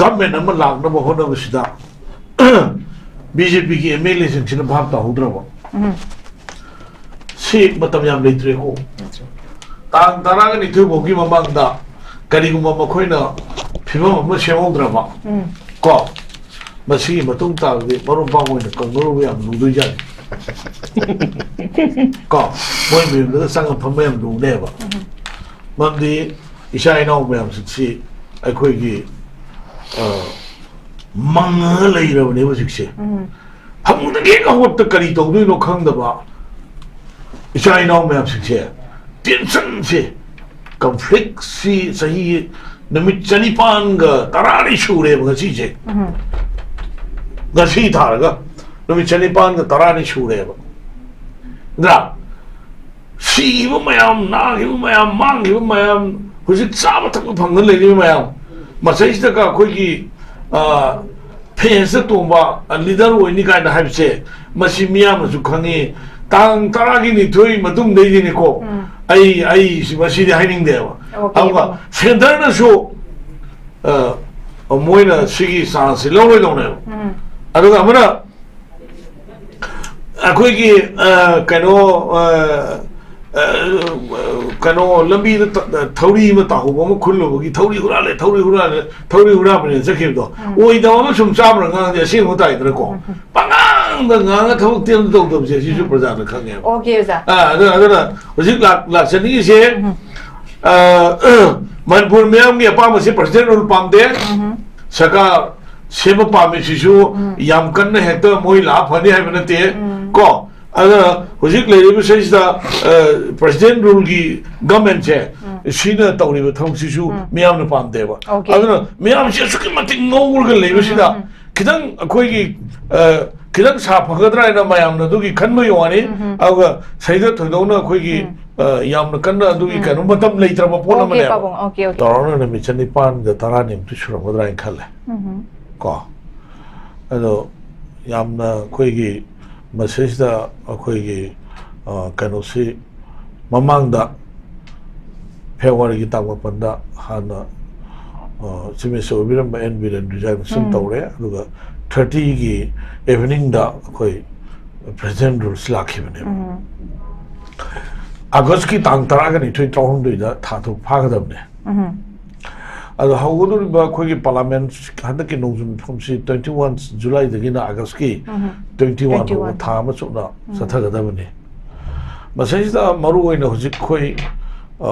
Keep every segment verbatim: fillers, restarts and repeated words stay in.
Amen ꯑꯃ ꯂꯥꯛꯅꯕ ꯍꯣꯠꯅꯕꯁꯤꯗ B J ꯄꯤꯒꯤ ꯑꯦꯝ ꯑꯦꯜ ꯑꯦꯁꯤꯡꯁꯤꯅ ꯚꯥꯞ ꯇꯥꯍꯧꯗ꯭ꯔꯕ꯫ ꯎꯝ꯫ ꯁꯤ ꯃꯇꯝ ꯌꯥꯝ ꯂꯩꯇ꯭ꯔꯦꯀꯣ꯫ ꯇꯥꯡ ꯇꯔꯥꯒ ꯅꯤꯊꯣꯏ ꯐꯥꯎꯒꯤ ꯃꯃꯥꯡꯗ ꯀꯔꯤꯒꯨꯝꯕ ꯃꯈꯣꯏꯅ ꯐꯤꯕꯝ ꯑꯃ ꯁꯦꯝꯍꯧꯗ꯭ꯔꯕ, ꯎꯝ꯫ ꯀꯣ, ꯃꯁꯤꯒꯤ ꯃꯇꯨꯡ ꯇꯥꯕꯗꯤ ꯃꯔꯨꯞ ꯃꯄꯥꯡ ꯑꯣꯏꯅ ꯀꯧꯅꯔꯨꯕ ꯌꯥꯝ ꯂꯨꯗꯣꯏꯖꯥꯠꯅꯤ꯫ ꯀꯣ, ꯃꯣꯏ ꯃꯌꯨꯝꯗꯒ ꯆꯪꯉ ꯐꯝꯕ ꯌꯥꯝ ꯂꯨꯅꯦꯕ꯫ ꯎꯝ꯫ ꯃꯔꯝꯗꯤ ꯏꯆꯥ ꯏꯅꯥꯎ ꯃꯌꯥꯝꯁꯤꯡꯁꯤ ꯑꯩꯈꯣꯏꯒꯤ, ꯑ, ꯃꯪꯉꯒ ꯂꯩꯔꯕꯅꯦꯕ ꯍꯧꯖꯤꯛꯁꯦ꯫ ꯎꯝ꯫ ꯐꯃꯨꯡꯗꯒꯤ ꯍꯦꯛ ꯍꯧꯒꯠꯄꯗ ꯀꯔꯤ ꯇꯧꯗꯣꯏꯅꯣ ꯈꯪꯗꯕ ꯏꯆꯥ ꯏꯅꯥꯎ ꯃꯌꯥꯝꯁꯤꯡꯁꯦ, ꯇꯦꯟꯁꯟꯁꯦ, ꯀꯟꯐ꯭ꯂꯤꯛꯁꯤ ꯆꯍꯤ ꯅꯨꯃꯤꯠ ꯆꯅꯤꯄꯥꯟꯒ ꯇꯔꯥꯅꯤ ꯁꯨꯔꯦꯕ ꯉꯁꯤꯁꯦ꯫ ꯎꯝ꯫ ꯉꯁꯤ ꯊꯥꯔꯒ ꯅꯨꯃꯤꯠ ꯆꯅꯤꯄꯥꯟꯒ ꯇꯔꯥꯅꯤ ꯁꯨꯔꯦꯕ꯫ ꯅꯠꯇ꯭ꯔꯥ? ꯁꯤꯈꯤꯕ ꯃꯌꯥꯝ, ꯅꯥꯈꯤꯕ ꯃꯌꯥꯝ, ꯃꯥꯡꯈꯤꯕ ꯃꯌꯥꯝ, ꯍꯧꯖꯤꯛ ꯆꯥꯕ ꯊꯛꯄ ꯐꯪꯗꯅ ꯂꯩꯔꯤꯕ ꯃꯌꯥꯝ, ꯃꯁꯩꯁꯤꯗꯒ ꯑꯩꯈꯣꯏꯒꯤ, ꯑ, ꯐꯦꯟꯁꯇ ꯇꯣꯡꯕ, ꯑ, ꯂꯤꯗꯔ ꯑꯣꯏꯅꯤ ꯀꯥꯏꯅ ꯍꯥꯏꯕꯁꯦ, ꯃꯁꯤ ꯃꯤꯌꯥꯝꯅꯁꯨ ꯈꯪꯉꯤ꯫ ꯇꯥꯡ ꯇꯔꯥꯒꯤ ꯅꯤꯊꯣꯏ ꯃꯇꯨꯡꯗꯩꯗꯤꯅꯦꯀꯣ, ꯎꯝ꯫ ꯑꯩ, ꯑꯩ ꯁꯤ, ꯃꯁꯤꯗꯤ ꯍꯥꯏꯅꯤꯡꯗꯦꯕ꯫ ꯑꯣꯀꯦ, ꯑꯗꯨꯒ ꯎꯝ꯫ ꯁꯦꯟꯇꯔꯅꯁꯨ, ꯑ, ꯃꯣꯏꯅ ꯁꯤꯒꯤ ꯆꯥꯟꯁꯁꯤ ꯂꯧꯔꯣꯏꯗꯧꯅꯦꯕ꯫ ꯎꯝ꯫ ꯑꯗꯨꯒ ꯑꯃꯅ ꯑꯩꯈꯣꯏꯒꯤ, ꯑ, ꯀꯩꯅꯣ, ꯑ, ꯑ, ꯀꯩꯅꯣ, ꯂꯝꯕꯤꯗ ꯊ-, ꯊꯧꯔꯤ ꯑꯃ ꯇꯥꯍꯧꯕ ꯑꯃ ꯈꯨꯜꯂꯨꯕꯒꯤ ꯊꯧꯔꯤ ꯍꯨꯔꯥꯜꯂꯦ, ꯊꯧꯔꯤ ꯍꯨꯔꯥꯜꯂꯦ, ꯊꯧꯔꯤ ꯍꯨꯔꯥꯟꯕꯅꯦꯅ ꯆꯠꯈꯤꯕꯗꯣ꯫ ꯎꯝ꯫ ꯑꯣꯏꯗꯕ ꯑꯃ ꯁꯨꯝ ꯆꯥꯕ꯭ꯔꯥ ꯉꯥꯡꯗꯦ, ꯑꯁꯦꯡꯕ ꯇꯥꯏꯗꯅꯀꯣ꯫ ꯎꯝ꯫ ꯄꯉꯥꯡꯗ ꯉꯥꯡꯉ ꯊꯕꯛꯇꯤ ꯑꯝꯇ ꯇꯧꯗꯕꯁꯦ ꯁꯤꯁꯨ ꯎꯝ꯫ ꯄ꯭ꯔꯖꯥꯅ ꯈꯪꯉꯦꯕ꯫ ꯑꯣꯀꯦ, ꯑꯣꯖꯥ꯫ ꯑ, ꯑꯗꯨ, ꯑꯗꯨꯅ ꯍꯧꯖꯤꯛ ꯂꯥꯛ-, ꯂꯥꯛꯆꯅꯤꯡꯉꯤꯁꯦ, ꯎꯝ꯫ ꯑ, ꯃꯅꯤꯄꯨꯔ ꯃꯤꯌꯥꯝꯒꯤ ꯑꯄꯥꯝꯕꯁꯦ president rule ꯄꯥꯝꯗꯦ꯫ ꯎꯝ꯫ ꯁꯔꯀꯥꯔ ꯁꯦꯝꯕ ꯄꯥꯝꯃꯤꯁꯤꯁꯨ ꯎꯝ꯫ ꯌꯥꯝ ꯀꯟꯅ ꯍꯦꯛꯇ ꯃꯣꯏ ꯂꯥꯛꯑ ꯐꯅꯤ ꯍꯥꯏꯕ ꯅꯠꯇꯦ, ꯎꯝ꯫ ꯀꯣ? ꯑꯗꯨꯅ ꯍꯧꯖꯤꯛ ꯂꯩꯔꯤꯕ ꯁꯤꯗꯩꯁꯤꯗ, ꯑ, president ruleꯒꯤ governmentꯁꯦ ꯎꯝ꯫ ꯁꯤꯅ ꯇꯧꯔꯤꯕ ꯊꯕꯛꯁꯤꯁꯨ ꯎꯝ꯫ ꯃꯤꯌꯥꯝꯅ ꯄꯥꯝꯗꯦꯕ꯫ ꯑꯣꯀꯦ꯫ ꯑꯗꯨꯅ ꯃꯤꯌꯥꯝꯁꯤ ꯑꯁꯨꯛꯀꯤ ꯃꯇꯤꯛ ꯉꯧꯔꯒ ꯂꯩꯕꯁꯤꯗ ꯎꯝ, ꯎꯝ꯫ ꯈꯤꯇꯪ ꯑꯩꯈꯣꯏꯒꯤ, ꯑ, ꯈꯤꯇꯪ ꯁꯥ ꯐꯒꯗ꯭ꯔꯥ ꯍꯥꯏꯅ ꯃꯌꯥꯝꯅ ꯑꯗꯨꯒꯤ ꯈꯟꯕꯒꯤ ꯋꯥꯅꯤ꯫ ꯎꯝ, ꯎꯝ꯫ ꯑꯗꯨꯒ ꯁꯤꯗ ꯊꯣꯏꯗꯣꯛꯅ ꯑꯩꯈꯣꯏꯒꯤ, ꯎꯝ꯫ ꯑ, ꯌꯥꯝꯅ ꯀꯟꯅ ꯑꯗꯨꯒꯤ ꯎꯝ꯫ ꯀꯩꯅꯣ ꯃꯇꯝ ꯂꯩꯇ꯭ꯔꯕ ꯄꯣꯠ ꯑꯣꯀꯦ, ꯑꯃꯅꯦꯕ꯫ ꯄꯥꯕꯨꯡ, ꯑꯣꯀꯦ, ꯑꯣꯀꯦ꯫ ꯇꯧꯔꯒꯅ ꯅꯨꯃꯤꯠ ꯆꯅꯤꯄꯥꯟꯒ ꯇꯔꯥꯅꯤꯃꯨꯛꯇꯤ ꯁꯨꯔꯝꯒꯗ꯭ꯔꯥ ꯍꯥꯏꯅ ꯈꯜꯂꯦ꯫ ꯎꯝ꯫ ꯀꯣ? ꯑꯗꯣ ꯌꯥꯝꯅ ꯑꯩꯈꯣꯏꯒꯤ ꯃꯁꯤꯗꯩꯁꯤꯗ ꯑꯩꯈꯣꯏꯒꯤ, ꯑ, ꯀꯩꯅꯣꯁꯤ ꯃꯃꯥꯡꯗ ꯐꯦꯕ꯭ꯔꯨꯋꯥꯔꯤꯒꯤ ꯇꯥꯡ ꯃꯥꯄꯟꯗ ꯍꯥꯟꯅ ꯑ, Chief Minister ꯑꯣꯏꯕꯤꯔꯝꯕ ꯑꯦꯟ ꯕꯤꯔꯦꯟ resignation ꯇꯧꯔꯦ, ꯑꯗꯨꯒ thirty ꯒꯤ evening ꯗ ꯑꯩꯈꯣꯏ President Rule ꯁꯤ ꯂꯥꯛꯈꯤꯕꯅꯦꯕ꯫ August ꯀꯤ ꯇꯥꯡ ꯇꯔꯥꯒ ꯅꯤꯊꯣꯏ, ꯇꯔꯥꯍꯨꯝꯗꯣꯏꯗ ꯊꯥ ꯇꯔꯨꯛ ꯐꯥꯒꯗꯕꯅꯦ꯫ ꯑꯗꯣ ꯍꯧꯒꯗꯧꯔꯤꯕ ꯑꯩꯈꯣꯏꯒꯤ Parliament ꯍꯟꯗꯛꯀꯤ ꯅꯣꯡꯖꯨ ꯃꯤꯐꯝꯁꯤ twenty one July ꯗꯒꯤꯅ August ꯀꯤ twenty one ꯐꯥꯎꯕ ꯊꯥ ꯑꯃ ꯆꯨꯞꯅ ꯆꯠꯊꯒꯗꯕꯅꯤ꯫ ꯃꯁꯤꯁꯤꯗ ꯃꯔꯨ ꯑꯣꯏꯅ ꯍꯧꯖꯤꯛ ꯑꯩꯈꯣꯏ, ꯑ,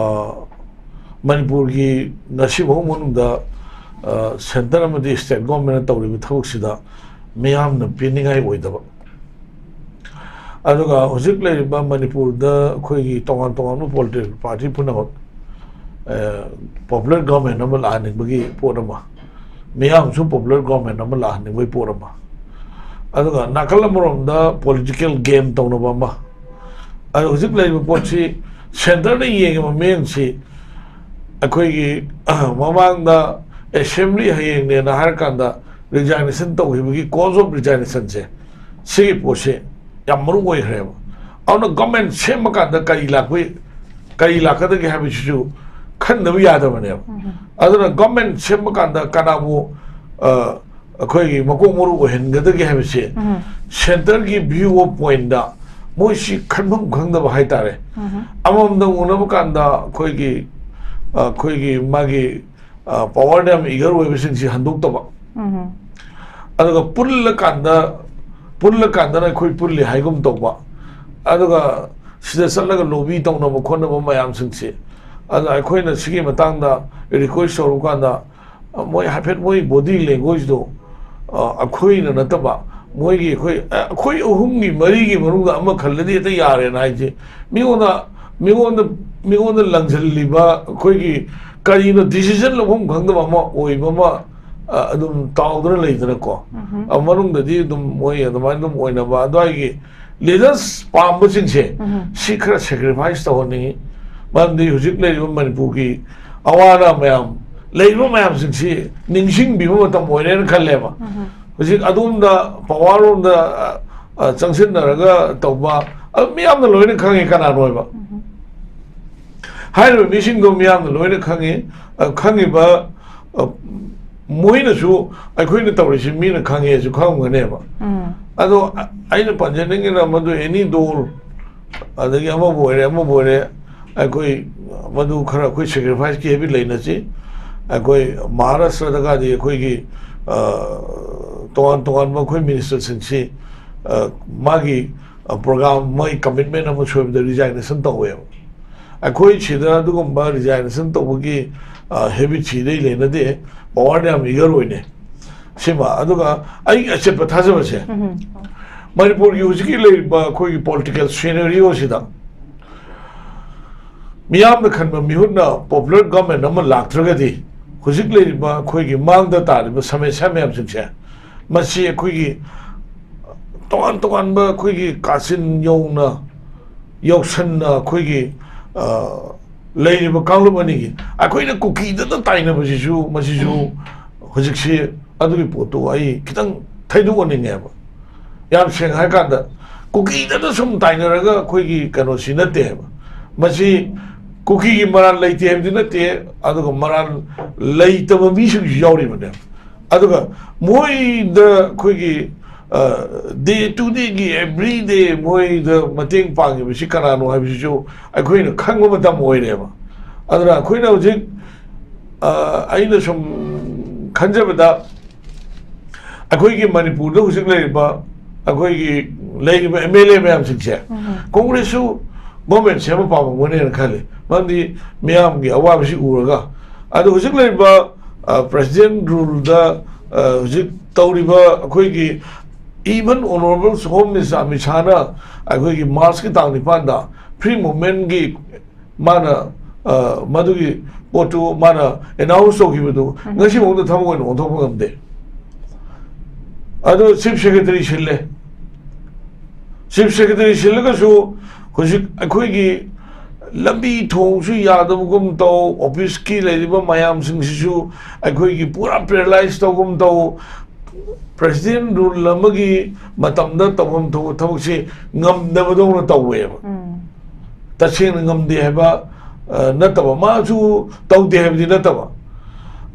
ꯃꯅꯤꯄꯨꯔꯒꯤ ꯉꯁꯤꯐꯥꯎ ꯃꯅꯨꯡꯗ, ꯑ, centre ꯑꯃꯗꯤ state government ꯅ ꯇꯧꯔꯤꯕ ꯊꯕꯛꯁꯤꯗ ꯃꯤꯌꯥꯝꯅ ꯄꯦꯟꯅꯤꯡꯉꯥꯏ ꯑꯣꯏꯗꯕ, ꯑꯗꯨꯒ ꯍꯧꯖꯤꯛ ꯂꯩꯔꯤꯕ ꯃꯅꯤꯄꯨꯔꯗ ꯑꯩꯈꯣꯏꯒꯤ ꯇꯣꯉꯥꯟ ꯇꯣꯉꯥꯟꯕ political party ꯄꯨꯝꯅꯃꯛ, ꯑ, popular government ꯑꯃ ꯂꯥꯛꯍꯟꯅꯤꯡꯕꯒꯤ ꯄꯣꯠ ꯑꯃ, ꯃꯤꯌꯥꯝꯁꯨ popular government ꯑꯃ ꯂꯥꯛꯍꯟꯅꯤꯡꯕꯒꯤ ꯄꯣꯠ ꯑꯃ, ꯑꯗꯨꯒ ꯅꯥꯀꯜ ꯑꯃꯔꯣꯝꯗ political game ꯇꯧꯅꯕ ꯑꯃ꯫ ꯑꯗꯣ ꯍꯧꯖꯤꯛ ꯂꯩꯔꯤꯕ ꯄꯣꯠꯁꯤ centre ꯗ ꯌꯦꯡꯉꯤꯕ ꯃꯤꯠꯌꯦꯡꯁꯤ ꯑꯩꯈꯣꯏꯒꯤ, ꯑ, ꯃꯃꯥꯡꯗ assembly ꯍꯌꯦꯡꯅꯦꯅ ꯍꯥꯏꯔꯀꯥꯟꯗ resignation ꯇꯧꯈꯤꯕꯒꯤ cause of resignation ꯁꯦ, ꯁꯤꯒꯤ ꯄꯣꯠꯁꯦ ꯌꯥꯝ ꯃꯔꯨ ꯑꯣꯏꯈ꯭ꯔꯦꯕ꯫ ꯑꯗꯨꯅ government ꯁꯦꯝꯕ ꯀꯥꯟꯗ ꯀꯔꯤ ꯂꯥꯛꯄ, ꯀꯔꯤ ꯂꯥꯛꯀꯗꯒꯦ ꯍꯥꯏꯕꯁꯤꯁꯨ ꯈꯟꯗꯕ ꯌꯥꯗꯕꯅꯦꯕ꯫ ꯑꯗꯨꯅ government ꯁꯦꯝꯕ ꯀꯥꯟꯗ ꯀꯅꯥꯕꯨ, ꯑ, ꯑꯩꯈꯣꯏꯒꯤ ꯃꯀꯣꯛ ꯃꯔꯨ ꯑꯣꯏꯍꯟꯒꯗꯒꯦ ꯍꯥꯏꯕꯁꯦ centre ꯒꯤ view of point ꯇ ꯃꯣꯏꯁꯤ ꯈꯟꯐꯝ ꯈꯪꯗꯕ ꯍꯥꯏꯇꯥꯔꯦ꯫ ꯑꯃꯃꯝꯗ ꯎꯅꯕ ꯀꯥꯟꯗ ꯑꯩꯈꯣꯏꯒꯤ, ꯑꯩꯈꯣꯏꯒꯤ ꯃꯥꯒꯤ, ꯑ, power ꯗ ꯌꯥꯝ eager ꯑꯣꯏꯕꯁꯤꯡꯁꯤ ꯍꯟꯗꯣꯛꯇꯕ, ꯑꯗꯨꯒ ꯄꯨꯜꯂꯀꯥꯟꯗ, ꯄꯨꯜꯂꯀꯥꯟꯗꯅ ꯑꯩꯈꯣꯏ ꯄꯨꯜꯂꯤ ꯍꯥꯏꯒꯨꯝ ꯇꯧꯕ, ꯑꯗꯨꯒ ꯁꯤꯗ ꯆꯠꯂꯒ lobby ꯇꯧꯅꯕ ꯈꯣꯠꯅꯕ ꯃꯌꯥꯝꯁꯤꯡꯁꯤ, ꯑꯗ ꯑꯩꯈꯣꯏꯅ ꯁꯤꯒꯤ ꯃꯇꯥꯡꯗ request ꯇꯧꯔꯨ ꯀꯥꯟꯗ, ꯃꯣꯏ ꯍꯥꯏꯐꯦꯠ ꯃꯣꯏ body language ꯇꯣ, ꯑ, ꯑꯩꯈꯣꯏꯅ ꯅꯠꯇꯕ, ꯃꯣꯏꯒꯤ ꯑꯩꯈꯣꯏ, ꯑ, ꯑꯩꯈꯣꯏ ꯑꯍꯨꯝꯒꯤ ꯃꯔꯤꯒꯤ ꯃꯅꯨꯡꯗ ꯑꯃ ꯈꯜꯂꯗꯤ ꯍꯦꯛꯇ ꯌꯥꯔꯦꯅ ꯍꯥꯏꯁꯦ, ꯃꯤꯉꯣꯟꯗ, ꯃꯤꯉꯣꯟꯗ, ꯃꯤꯉꯣꯟꯗ ꯂꯪꯁꯤꯜꯂꯤꯕ ꯑꯩꯈꯣꯏꯒꯤ ꯀꯔꯤꯅꯣ decision ꯂꯧꯐꯝ ꯈꯪꯗꯕ ꯑꯃ ꯑꯣꯏꯕ ꯑꯃ, ꯑ, ꯑꯗꯨꯝ ꯇꯥꯎꯗꯅ ꯂꯩꯗꯅꯀꯣ꯫ ꯑ, ꯃꯅꯨꯡꯗꯗꯤ ꯑꯗꯨꯝ ꯃꯣꯏ ꯑꯗꯨꯃꯥꯏꯅ ꯑꯗꯨꯝ ꯑꯣꯏꯅꯕ ꯑꯗꯨꯋꯥꯏꯒꯤ leaders ꯄꯥꯝꯕꯁꯤꯡꯁꯦ, ꯁꯤ ꯈꯔ sacrifice ꯇꯧꯍꯟꯅꯤꯡꯉꯤ꯫ ꯃꯔꯝꯗꯤ ꯍꯧꯖꯤꯛ ꯂꯩꯔꯤꯕ ꯃꯅꯤꯄꯨꯔꯒꯤ ꯑꯋꯥ ꯑꯅꯥ ꯃꯌꯥꯝ, ꯂꯩꯔꯤꯕ ꯃꯌꯥꯝꯁꯤꯡꯁꯤ ꯅꯤꯡꯁꯤꯡꯕꯤꯕ ꯃꯇꯝ ꯑꯣꯏꯔꯦꯅ ꯈꯜꯂꯦꯕ꯫ ꯍꯧꯖꯤꯛ ꯑꯗꯣꯝꯗ power ꯔꯣꯝꯗ, ꯑ, ꯑ, ꯆꯪꯁꯤꯟꯅꯔꯒ ꯇꯧꯕ, ꯑꯗꯨ ꯃꯤꯌꯥꯝꯅ ꯂꯣꯏꯅ ꯈꯪꯉꯤ ꯀꯅꯥꯅꯣ ꯍꯥꯏꯕ꯫ ꯍꯥꯏꯔꯤꯕ ꯃꯤꯁꯤꯡꯗꯣ ꯃꯤꯌꯥꯝꯅ ꯂꯣꯏꯅ ꯈꯪꯉꯤ꯫ ꯑ, ꯈꯪꯉꯤꯕ ꯑ, ꯃꯣꯏꯅꯁꯨ ꯑꯩꯈꯣꯏꯅ ꯇꯧꯔꯤꯁꯤ ꯃꯤꯅ ꯈꯪꯉꯦꯁꯨ ꯈꯪꯉꯝꯒꯅꯦꯕ꯫ ꯎꯝ꯫ ꯑꯗꯣ ꯑ-, ꯑꯩꯅ ꯄꯟꯖꯅꯤꯡꯉꯤꯅ, ꯃꯗꯨ ꯑꯦꯅꯤ ꯗꯣꯜ, ꯑꯗꯒꯤ ꯑꯃꯕꯨ ꯑꯣꯏꯔꯦ, ꯑꯃꯕꯨ ꯑꯣꯏꯔꯦ, ꯑꯩꯈꯣꯏ ꯃꯗꯨ ꯈꯔ, ꯑꯩꯈꯣꯏ ꯁꯦꯀ꯭ꯔꯤꯐꯥꯏꯁꯀꯤ ꯍꯦꯕꯤꯠ ꯂꯩꯅꯁꯤ꯫ ꯑꯩꯈꯣꯏ ꯃꯍꯥꯔꯥꯁꯇ꯭ꯔꯗꯒꯗꯤ ꯑꯩꯈꯣꯏꯒꯤ, ꯑ, ꯇꯣꯉꯥꯟ ꯇꯣꯉꯥꯟꯕ ꯑꯩꯈꯣꯏ ꯃꯤꯅꯤꯁꯇꯔꯁꯤꯡꯁꯤ, ꯑ, ꯃꯥꯒꯤ, ꯑ, ꯄ꯭ꯔꯣꯒ꯭ꯔꯥꯝ, ꯃꯣꯏ ꯀꯃꯤꯠꯃꯦꯟ ꯑꯃ ꯁꯣꯏꯕꯗ ꯔꯤꯖꯥꯏꯅꯦꯁꯟ ꯇꯧꯋꯦꯕ꯫ ꯑꯩꯈꯣꯏ ꯁꯤꯗ ꯑꯗꯨꯒꯨꯝꯕ ꯔꯤꯖꯥꯏꯅꯦꯁꯟ ꯇꯧꯕꯒꯤ, ꯑ, ꯍꯦꯕꯤꯠꯁꯤ ꯏꯔꯩ ꯂꯩꯅꯗꯦ꯫ ꯄꯋꯥꯔꯗ ꯌꯥꯝ ꯏꯒꯔ ꯑꯣꯏꯅꯩ꯫ ꯁꯤꯃ, ꯑꯗꯨꯒ ꯑꯩꯒꯤ ꯑꯆꯦꯠꯄ ꯊꯥꯖꯕꯁꯦ, ꯎꯝ꯫ ꯃꯅꯤꯄꯨꯔꯒꯤ ꯍꯧꯖꯤꯛꯀꯤ ꯂꯩꯔꯤꯕ ꯑꯩꯈꯣꯏꯒꯤ ꯄꯣꯂꯤꯇꯤꯀꯦꯜ ꯁꯤꯅꯦꯔꯤꯑꯣꯁꯤꯗ ꯃꯤꯌꯥꯝꯅ ꯈꯟꯕ ꯃꯤꯍꯨꯠꯅ ꯄꯣꯄꯨꯂꯔ ꯒꯚꯔꯟꯃꯦꯟ ꯑꯃ ꯂꯥꯛꯇ꯭ꯔꯒꯗꯤ, ꯍꯧꯖꯤꯛ ꯂꯩꯔꯤꯕ ꯑꯩꯈꯣꯏꯒꯤ ꯃꯥꯡꯗ ꯇꯥꯔꯤꯕ ꯁꯃꯁ꯭ꯌꯥ ꯃꯌꯥꯝꯁꯤꯡꯁꯦ, ꯃꯁꯤ ꯑꯩꯈꯣꯏꯒꯤ ꯇꯣꯉꯥꯟ ꯇꯣꯉꯥꯟꯕ ꯑꯩꯈꯣꯏꯒꯤ ꯀꯥꯆꯤꯟ ꯌꯧꯅ, ꯌꯧꯁꯟꯅ ꯑꯩꯈꯣꯏꯒꯤ, ꯑ, ꯂꯩꯔꯤꯕ ꯀꯥꯡꯂꯨꯞ ꯑꯅꯤꯒꯤ, ꯑꯩꯈꯣꯏꯅ ꯀꯨꯀꯤꯗꯇ ꯇꯥꯏꯅꯕꯁꯤꯁꯨ, ꯃꯁꯤꯁꯨ ꯍꯧꯖꯤꯛꯁꯤ ꯑꯗꯨꯒꯤ ꯄꯣꯠꯇꯨ ꯑꯩ ꯈꯤꯇꯪ ꯊꯩꯗꯣꯛꯍꯟꯅꯤꯡꯉꯦꯕ꯫ ꯌꯥꯝ ꯁꯦꯡꯅ ꯍꯥꯏꯔꯀꯥꯟꯗ, ꯀꯨꯀꯤꯗꯇ ꯁꯨꯝ ꯇꯥꯏꯅꯔꯒ ꯑꯩꯈꯣꯏꯒꯤ ꯀꯩꯅꯣꯁꯤ ꯅꯠꯇꯦ ꯍꯥꯏꯕ꯫ ꯃꯁꯤ ꯀꯨꯀꯤꯒꯤ ꯃꯔꯥꯜ ꯂꯩꯇꯦ ꯍꯥꯏꯕꯗꯤ ꯅꯠꯇꯦ, ꯑꯗꯨꯒ ꯃꯔꯥꯜ ꯂꯩꯇꯕ ꯃꯤꯁꯤꯡꯁꯨ ꯌꯥꯎꯔꯤꯕꯅꯦꯕ꯫ ꯑꯗꯨꯒ ꯃꯣꯏꯗ ꯑꯩꯈꯣꯏꯒꯤ, ꯑ, ꯗꯦ ꯇꯨ ꯗꯦꯒꯤ, ꯑꯦꯕ꯭ꯔꯤ ꯗꯦ ꯃꯣꯏꯗ ꯃꯇꯦꯡ ꯄꯥꯡꯉꯤꯕꯁꯤ ꯀꯅꯥꯅꯣ ꯍꯥꯏꯕꯁꯤꯁꯨ ꯑꯩꯈꯣꯏꯅ ꯈꯪꯕ ꯃꯇꯝ ꯑꯣꯏꯔꯦꯕ꯫ ꯑꯗꯨꯅ ꯑꯩꯈꯣꯏꯅ ꯍꯧꯖꯤꯛ, ꯑ, ꯑꯩꯅ ꯁꯨꯝ ꯈꯟꯖꯕꯗ, ꯑꯩꯈꯣꯏꯒꯤ ꯃꯅꯤꯄꯨꯔꯗ ꯍꯧꯖꯤꯛ ꯂꯩꯔꯤꯕ, ꯑꯩꯈꯣꯏꯒꯤ ꯂꯩꯔꯤꯕ ꯑꯦꯝ ꯑꯦꯜ ꯑꯦ ꯃꯌꯥꯝꯁꯤꯡꯁꯦ, ꯎꯝ꯫ ꯀꯣꯡꯒ꯭ꯔꯦꯁꯁꯨ ꯒꯣꯔꯃꯦꯟ ꯁꯦꯝꯕ ꯄꯥꯝꯃꯝꯒꯅꯦꯅ ꯈꯜꯂꯤ꯫ ꯃꯔꯝꯗꯤ ꯃꯤꯌꯥꯝꯒꯤ ꯑꯋꯥꯕꯁꯤ ꯎꯔꯒ, ꯑꯗꯣ ꯍꯧꯖꯤꯛ ꯂꯩꯔꯤꯕ, ꯑ, ꯄ꯭ꯔꯦꯁꯤꯗꯦꯟ ꯔꯨꯜꯗ, ꯑ, ꯍꯧꯖꯤꯛ ꯇꯧꯔꯤꯕ ꯑꯩꯈꯣꯏꯒꯤ, even Honourable Home Minister Amit ꯁꯥꯍꯅ ꯑꯩꯈꯣꯏꯒꯤ ꯃꯥꯔꯆꯀꯤ ꯇꯥꯡ ꯅꯤꯄꯥꯟꯗ ꯐ꯭ꯔꯤ ꯃꯨꯚꯃꯦꯟꯒꯤ ꯃꯥꯅ, ꯑ, ꯃꯗꯨꯒꯤ ꯄꯣꯠꯇꯨ ꯃꯥꯅ ꯑꯦꯅꯥꯎꯟꯁ ꯇꯧꯈꯤꯕꯗꯨ, ꯎꯝ꯫ ꯉꯁꯤꯐꯥꯎꯗ ꯊꯕꯛ ꯑꯣꯏꯅ ꯑꯣꯟꯊꯣꯛꯄ ꯉꯝꯗꯦ꯫ ꯑꯗꯨ ꯆꯤꯐ ꯁꯦꯀ꯭ꯔꯦꯇꯔꯤ ꯁꯤꯜꯂꯦ꯫ ꯆꯤꯐ ꯁꯦꯀ꯭ꯔꯦꯇꯔꯤ ꯁꯤꯜꯂꯒꯁꯨ ꯍꯧꯖꯤꯛ ꯑꯩꯈꯣꯏꯒꯤ ꯂꯝꯕꯤ ꯊꯣꯡꯁꯨ ꯌꯥꯗꯕꯒꯨꯝ ꯇꯧ, ꯑꯣꯐꯤꯁꯀꯤ ꯂꯩꯔꯤꯕ ꯃꯌꯥꯝꯁꯤꯡꯁꯤꯁꯨ ꯑꯩꯈꯣꯏꯒꯤ ꯄꯨꯔꯥ ꯄꯦꯔꯥꯂꯥꯏꯁ ꯇꯧꯒꯨꯝ ꯇꯧ, ꯄ꯭ꯔꯦꯁꯤꯗꯦꯟ ꯔꯨꯜ ꯑꯃꯒꯤ ꯃꯇꯝꯗ ꯇꯧꯐꯝ ꯊꯣꯛꯄ ꯊꯕꯛꯁꯤ ꯉꯝꯗꯕꯗꯧꯅ ꯇꯧꯋꯦꯕ꯫ ꯎꯝ꯫ ꯇꯁꯦꯡꯅ ꯉꯝꯗꯦ ꯍꯥꯏꯕ, ꯑ, ꯅꯠꯇꯕ, ꯃꯥꯁꯨ ꯇꯧꯗꯦ ꯍꯥꯏꯕꯗꯤ ꯅꯠꯇꯕ,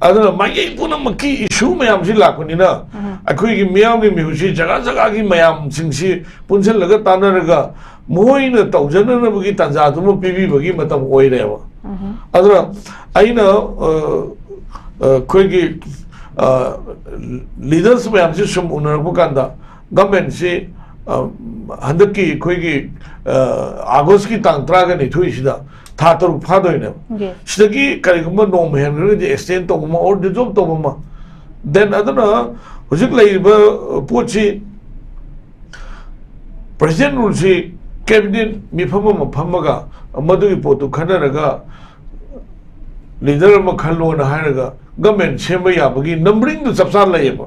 ꯑꯗꯨꯅ ꯃꯥꯏꯀꯩ ꯄꯨꯝꯅꯃꯛꯀꯤ ꯏꯁꯨ ꯃꯌꯥꯝꯁꯤ ꯂꯥꯛꯄꯅꯤꯅ, ꯑꯩꯈꯣꯏꯒꯤ ꯃꯤꯌꯥꯝꯒꯤ ꯃꯤꯍꯨꯠꯁꯤ ꯖꯒꯥ ꯖꯒꯥꯒꯤ ꯃꯌꯥꯝꯁꯤꯡꯁꯤ ꯄꯨꯟꯁꯤꯜꯂꯒ ꯇꯥꯟꯅꯔꯒ ꯃꯣꯏꯅ ꯇꯧꯖꯅꯅꯕꯒꯤ ꯇꯥꯟꯖꯥꯗꯨꯃ ꯄꯤꯕꯤꯕꯒꯤ ꯃꯇꯝ ꯑꯣꯏꯔꯦꯕ꯫ ꯑꯗꯨꯅ ꯑꯩꯅ, ꯑ, ꯑ, ꯑꯩꯈꯣꯏꯒꯤ, ꯑ, ꯂꯤꯗꯔꯁ ꯃꯌꯥꯝꯁꯤ ꯁꯨꯝ ꯎꯅꯔꯛꯄ ꯀꯥꯟꯗ, ꯒꯃꯦꯟꯁꯤ, ꯑ, ꯍꯟꯗꯛꯀꯤ ꯑꯩꯈꯣꯏꯒꯤ, ꯑ, ꯑꯥꯒꯁꯀꯤ ꯇꯥꯡ ꯇꯔꯥꯒ ꯅꯤꯊꯣꯏꯁꯤꯗ ꯊꯥ ꯇꯔꯨꯛ ꯐꯥꯗꯣꯏꯅꯦꯕ꯫ ꯁꯤꯗꯒꯤ ꯀꯔꯤꯒꯨꯝꯕ ꯅꯣꯡꯃ ꯍꯦꯟꯈ꯭ꯔꯒꯗꯤ ꯑꯦꯛꯁꯇꯦꯟ ꯇꯧꯕ ꯑꯃ, ꯑꯣꯔ ꯗꯤꯖꯣꯜꯕ ꯇꯧꯕ ꯑꯃ꯫ ꯗꯦꯟ ꯑꯗꯨꯅ ꯍꯧꯖꯤꯛ ꯂꯩꯔꯤꯕ, ꯑ, ꯄꯣꯠꯁꯤ, ꯄ꯭ꯔꯦꯁꯤꯗꯦꯟ ꯔꯨꯜꯁꯤ ꯀꯦꯕꯤꯅꯦꯠ ꯃꯤꯐꯝ ꯑꯃ ꯐꯝꯃꯒ ꯃꯗꯨꯒꯤ ꯄꯣꯠꯇꯨ ꯈꯟꯅꯔꯒ ꯂꯤꯗꯔ ꯑꯃ ꯈꯜꯂꯣꯅ ꯍꯥꯏꯔꯒ ꯒꯃꯦꯟ ꯁꯦꯝꯕ ꯌꯥꯕꯒꯤ ꯅꯝꯕꯔꯤꯡꯗꯨ ꯆꯞ ꯆꯥꯅ ꯂꯩꯌꯦꯕ꯫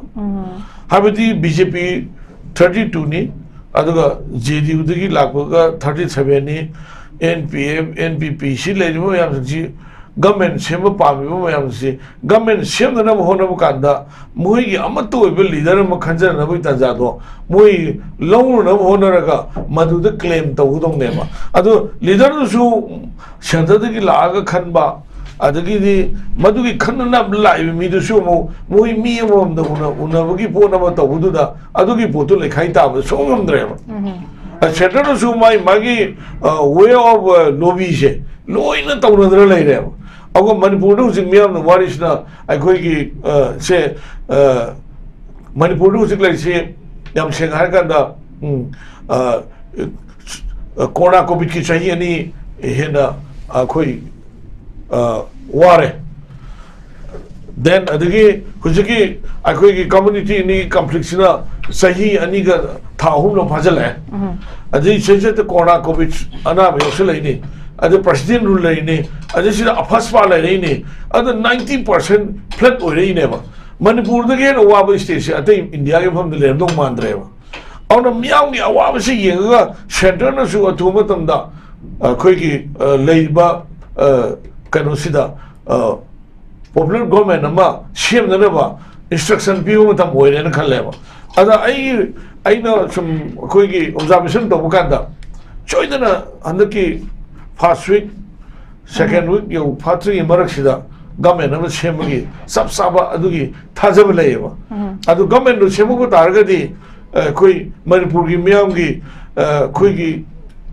ꯍꯥꯏꯕꯗꯤ ꯕꯤ ꯖꯦ ꯄꯤ ꯊꯥꯔꯇꯤ ꯇꯨꯅꯤ, ꯑꯗꯨꯒ ꯖꯦ ꯗꯤ ꯌꯨꯗꯒꯤ ꯂꯥꯛꯄꯒ ꯊꯥꯔꯇꯤ ꯁꯚꯦꯟꯅꯤ, N P F, N P P, ꯁꯤ ꯂꯩꯔꯤꯕ ꯃꯌꯥꯝꯁꯤꯡꯁꯤ, ꯒꯃꯦꯟ ꯁꯦꯝꯕ ꯄꯥꯝꯃꯤꯕ ꯃꯌꯥꯝꯁꯤ, ꯒꯃꯦꯟ ꯁꯦꯝꯅꯅꯕ ꯍꯣꯠꯅꯕ ꯀꯥꯟꯗ ꯃꯣꯏꯒꯤ ꯑꯃꯠꯇ ꯑꯣꯏꯕ ꯂꯤꯗꯔ ꯑꯃ ꯈꯟꯖꯅꯕꯒꯤ ꯇꯥꯟꯖꯥꯗꯣ ꯃꯣꯏ ꯂꯧꯅꯅꯕ ꯍꯣꯠꯅꯔꯒ ꯃꯗꯨꯗ ꯀ꯭ꯂꯦꯝ ꯇꯧꯒꯗꯧꯅꯦꯕ꯫ ꯑꯗꯣ ꯂꯤꯗꯔꯗꯨꯁꯨ ꯁꯦꯟꯇꯔꯗꯒꯤ ꯂꯥꯛꯑꯒ ꯈꯟꯕ, ꯑꯗꯒꯤꯗꯤ ꯃꯗꯨꯒꯤ ꯈꯟꯅꯅꯕ ꯂꯥꯛꯏꯕ ꯃꯤꯗꯨꯁꯨ ꯑꯃꯨꯛ ꯃꯣꯏ ꯃꯤ ꯑꯃꯃꯝꯗ ꯎꯅ-, ꯎꯅꯕꯒꯤ ꯄꯣꯠ ꯑꯃ ꯇꯧꯕꯗꯨꯗ ꯑꯗꯨꯒꯤ ꯄꯣꯠꯇꯨ ꯂꯩꯈꯥꯏ ꯇꯥꯕꯗ ꯁꯨꯡꯉꯝ ꯉꯝꯗ꯭ꯔꯦꯕ꯫ ꯁꯦꯟꯇꯔꯗꯁꯨ ꯃꯥꯏ ꯃꯥꯒꯤ, ꯑ, ꯋꯦ ꯑꯣꯐ, ꯑ, ꯂꯣꯕꯤꯁꯦ ꯂꯣꯏꯅ ꯇꯧꯅꯗꯅ ꯂꯩꯔꯦꯕ꯫ ꯑꯗꯨꯒ ꯃꯅꯤꯄꯨꯔꯗ ꯍꯧꯖꯤꯛ ꯃꯤꯌꯥꯝꯅ ꯋꯥꯔꯤꯁꯤꯅ ꯑꯩꯈꯣꯏꯒꯤ, ꯑ, ꯁꯦ, ꯑ, ꯃꯅꯤꯄꯨꯔꯗ ꯍꯧꯖꯤꯛ ꯂꯩꯔꯤꯁꯤ, ꯌꯥꯝ ꯁꯦꯡꯅ ꯍꯥꯏꯔꯀꯥꯟꯗ, ꯎꯝ, ꯑ, ꯀꯣꯔꯣꯅꯥ ꯀꯣꯚꯤꯗꯀꯤ ꯆꯍꯤ ꯑꯅꯤ ꯍꯦꯟꯅ ꯑꯩꯈꯣꯏ, ꯑ, ꯋꯥꯔꯦ꯫ ꯗꯦꯟ ꯑꯗꯒꯤ ꯍꯧꯖꯤꯛꯀꯤ ꯑꯩꯈꯣꯏꯒꯤ ꯀꯝꯃ꯭ꯌꯨꯅꯤꯇꯤ ꯑꯅꯤꯒꯤ ꯀꯟꯐ꯭ꯂꯤꯛꯁꯤꯅ ꯆꯍꯤ ꯑꯅꯤꯒ ꯊꯥ ꯑꯍꯨꯝꯂꯣꯝ ꯐꯥꯖꯤꯜꯂꯛꯑꯦ꯫ ꯑꯗꯩ ꯁꯤꯗꯩꯁꯤꯗ ꯀꯣꯔꯣꯅꯥ ꯀꯣꯚꯤꯗ ꯑꯅꯥꯕ ꯌꯥꯎꯁꯜꯂꯛꯏꯅꯤ, ꯑꯗꯩ ꯄ꯭ꯔꯦꯁꯤꯗꯦꯟ ꯔꯨꯜ ꯂꯩꯔꯤꯅꯤ, ꯑꯗꯩ ꯁꯤꯗ ꯑꯐꯁꯄꯥ ꯂꯩꯔꯛꯏꯅꯤ꯫ ꯑꯗꯨ ꯅꯥꯏꯟꯇꯤ ꯄꯥꯔꯁꯦꯟ ꯐ꯭ꯂꯠ ꯑꯣꯏꯔꯛꯏꯅꯦꯕ꯫ ꯃꯅꯤꯄꯨꯔꯗꯒꯤ ꯍꯦꯟꯅ ꯋꯥꯕ ꯁ꯭ꯇꯦꯠꯁꯦ ꯑꯇꯩ ꯏꯟꯗꯤꯌꯥꯒꯤ ꯃꯐꯝꯗ ꯂꯩꯔꯝꯗꯧ ꯃꯥꯟꯗ꯭ꯔꯦꯕ꯫ ꯑꯗꯨꯅ ꯃꯤꯌꯥꯝꯒꯤ ꯑꯋꯥꯕꯁꯤ ꯌꯦꯡꯉꯒ ꯁꯦꯟꯇꯔꯅꯁꯨ ꯑꯊꯨꯕ ꯃꯇꯝꯗ ꯑꯩꯈꯣꯏꯒꯤ, ꯑ, ꯂꯩꯔꯤꯕ, ꯑ, ꯀꯩꯅꯣꯁꯤꯗ, ꯑ, ꯄꯣꯄꯨꯂꯔ ꯒꯣꯔꯃꯦꯟ ꯑꯃ ꯁꯦꯝꯅꯅꯕ ꯏꯟꯁꯇ꯭ꯔꯛꯁꯟ ꯄꯤꯕ ꯃꯇꯝ ꯑꯣꯏꯔꯦꯅ ꯈꯜꯂꯦꯕ꯫ ꯑꯗ ꯑꯩ, ꯑꯩꯅ ꯁꯨꯝ ꯑꯩꯈꯣꯏꯒꯤ ꯑꯣꯕꯖꯥꯔꯕꯦꯁꯟ ꯇꯧꯕ ꯀꯥꯟꯗ, ꯁꯣꯏꯗꯅ ꯍꯟꯗꯛꯀꯤ ꯐꯥꯔꯁ ꯋꯤꯛ, ꯁꯦꯀꯦꯟ ꯋꯤꯛ ꯌꯧ ꯐꯥꯠꯇ꯭ꯔꯤꯉꯩ ꯃꯔꯛꯁꯤꯗ ꯒꯃꯦꯟ ꯑꯃ ꯁꯦꯝꯕꯒꯤ ꯆꯞ ꯆꯥꯕ ꯑꯗꯨꯒꯤ ꯊꯥꯖꯕ ꯂꯩꯌꯦꯕ꯫ ꯑꯗꯨ ꯒꯃꯦꯟꯗꯨ ꯁꯦꯝꯃꯛꯄ ꯇꯥꯔꯒꯗꯤ, ꯑ, ꯑꯩꯈꯣꯏ ꯃꯅꯤꯄꯨꯔꯒꯤ ꯃꯤꯌꯥꯝꯒꯤ, ꯑ, ꯑꯩꯈꯣꯏꯒꯤ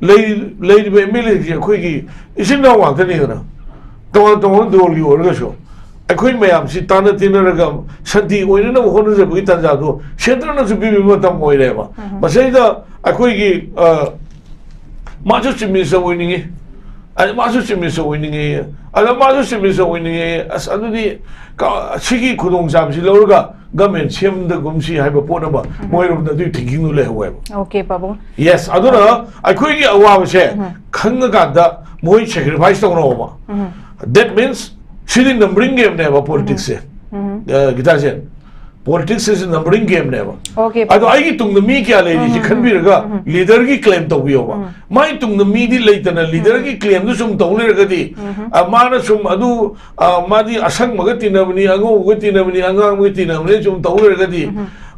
ꯂꯩ-, ꯂꯩꯔꯤꯕ ꯑꯦꯝ ꯑꯦꯜ ꯑꯦꯁꯤ ꯑꯩꯈꯣꯏꯒꯤ ꯏꯆꯤꯟ ꯏꯅꯥꯎ ꯉꯥꯛꯇꯅꯤꯗꯅ, ꯇꯣꯉꯥꯟ ꯇꯣꯉꯥꯟꯕ ꯗꯣꯜꯒꯤ ꯑꯣꯏꯔꯒꯁꯨ꯫ ꯑꯩꯈꯣꯏ ꯃꯌꯥꯝꯁꯤ ꯇꯥꯟꯅ ꯇꯤꯟꯅꯔꯒ ꯁꯥꯟꯇꯤ ꯑꯣꯏꯅꯅꯕ ꯍꯣꯠꯅꯖꯕꯒꯤ ꯇꯥꯟꯖꯥꯗꯣ ꯁꯦꯟꯇꯔꯅꯁꯨ ꯄꯤꯕꯤꯕ ꯃꯇꯝ ꯑꯣꯏꯔꯦꯕ꯫ ꯃꯁꯤꯗꯩꯗ ꯑꯩꯈꯣꯏꯒꯤ, ꯑ, ꯃꯥꯁꯨ ꯆꯤꯐ ꯃꯤꯅꯤꯁꯇꯔ ꯑꯣꯏꯅꯤꯡꯉꯤ, ꯑꯗ ꯃꯥꯁꯨ ꯆꯤꯐ ꯃꯤꯅꯤꯁꯇꯔ ꯑꯣꯏꯅꯤꯡꯉꯤ, ꯑꯗ ꯃꯥꯁꯨ ꯆꯤꯐ ꯃꯤꯅꯤꯁꯇꯔ ꯑꯣꯏꯅꯤꯡꯉꯤ, ꯑꯁ, ꯑꯗꯨꯗꯤ ꯀ-, ꯁꯤꯒꯤ ꯈꯨꯗꯣꯡꯆꯥꯕꯁꯤ ꯂꯧꯔꯒ ꯒꯃꯦꯟ ꯁꯦꯝꯗꯒꯨꯝꯁꯤ ꯍꯥꯏꯕ ꯄꯣꯠ ꯑꯃ ꯃꯣꯏꯔꯣꯝꯗ ꯑꯗꯨꯒꯤ ꯊꯤꯡꯀꯤꯡꯗꯨ ꯂꯩꯍꯧꯋꯦꯕ꯫ ꯑꯣꯀꯦ, ꯄꯥꯕꯨꯡ꯫ ꯌꯦꯁ, ꯑꯗꯨꯅ ꯑꯩꯈꯣꯏꯒꯤ ꯑꯋꯥꯕꯁꯦ ꯈꯪꯉꯀꯥꯟꯗ ꯃꯣꯏ ꯁꯦꯀ꯭ꯔꯤꯐꯥꯏꯁ ꯇꯧꯅꯧꯕ꯫ That means ꯁꯤꯗꯤ ꯅꯝꯕꯔꯤꯡ ꯒꯦꯝꯅꯦꯕ ꯄꯣꯂꯤꯇꯤꯛꯁꯁꯦ꯫ ꯒꯤꯇꯥꯖꯦꯟ, ꯄꯣꯂꯤꯇꯤꯛꯁ ꯏꯁ ꯅꯝꯕꯔꯤꯡ ꯒꯦꯝꯅꯦꯕ꯫ ꯑꯣꯀꯦ, ꯑꯗꯣ ꯑꯩꯒꯤ ꯇꯨꯡꯗ ꯃꯤ ꯀꯌꯥ ꯂꯩꯔꯤꯁꯤ ꯈꯟꯕꯤꯔꯒ ꯂꯤꯗꯔꯒꯤ ꯀ꯭ꯂꯦꯝ ꯇꯧꯕꯤꯌꯣꯕ꯫ ꯃꯥꯏ ꯇꯨꯡꯗ ꯃꯤꯗꯤ ꯂꯩꯇꯅ ꯂꯤꯗꯔꯒꯤ ꯀ꯭ꯂꯦꯝꯗꯨ ꯁꯨꯝ ꯇꯧ ꯂꯩꯔꯒꯗꯤ, ꯑ, ꯃꯥꯅ ꯁꯨꯝ ꯑꯗꯨ, ꯑ, ꯃꯥꯗꯤ ꯑꯁꯪꯕꯒ ꯇꯤꯟꯅꯕꯅꯤ, ꯑꯉꯧꯕꯒ ꯇꯤꯟꯅꯕꯅꯤ, ꯑꯉꯥꯡꯕꯒ ꯇꯤꯟꯅꯕꯅꯤ ꯁꯨꯝ ꯇꯧ ꯂꯩꯔꯒꯗꯤ,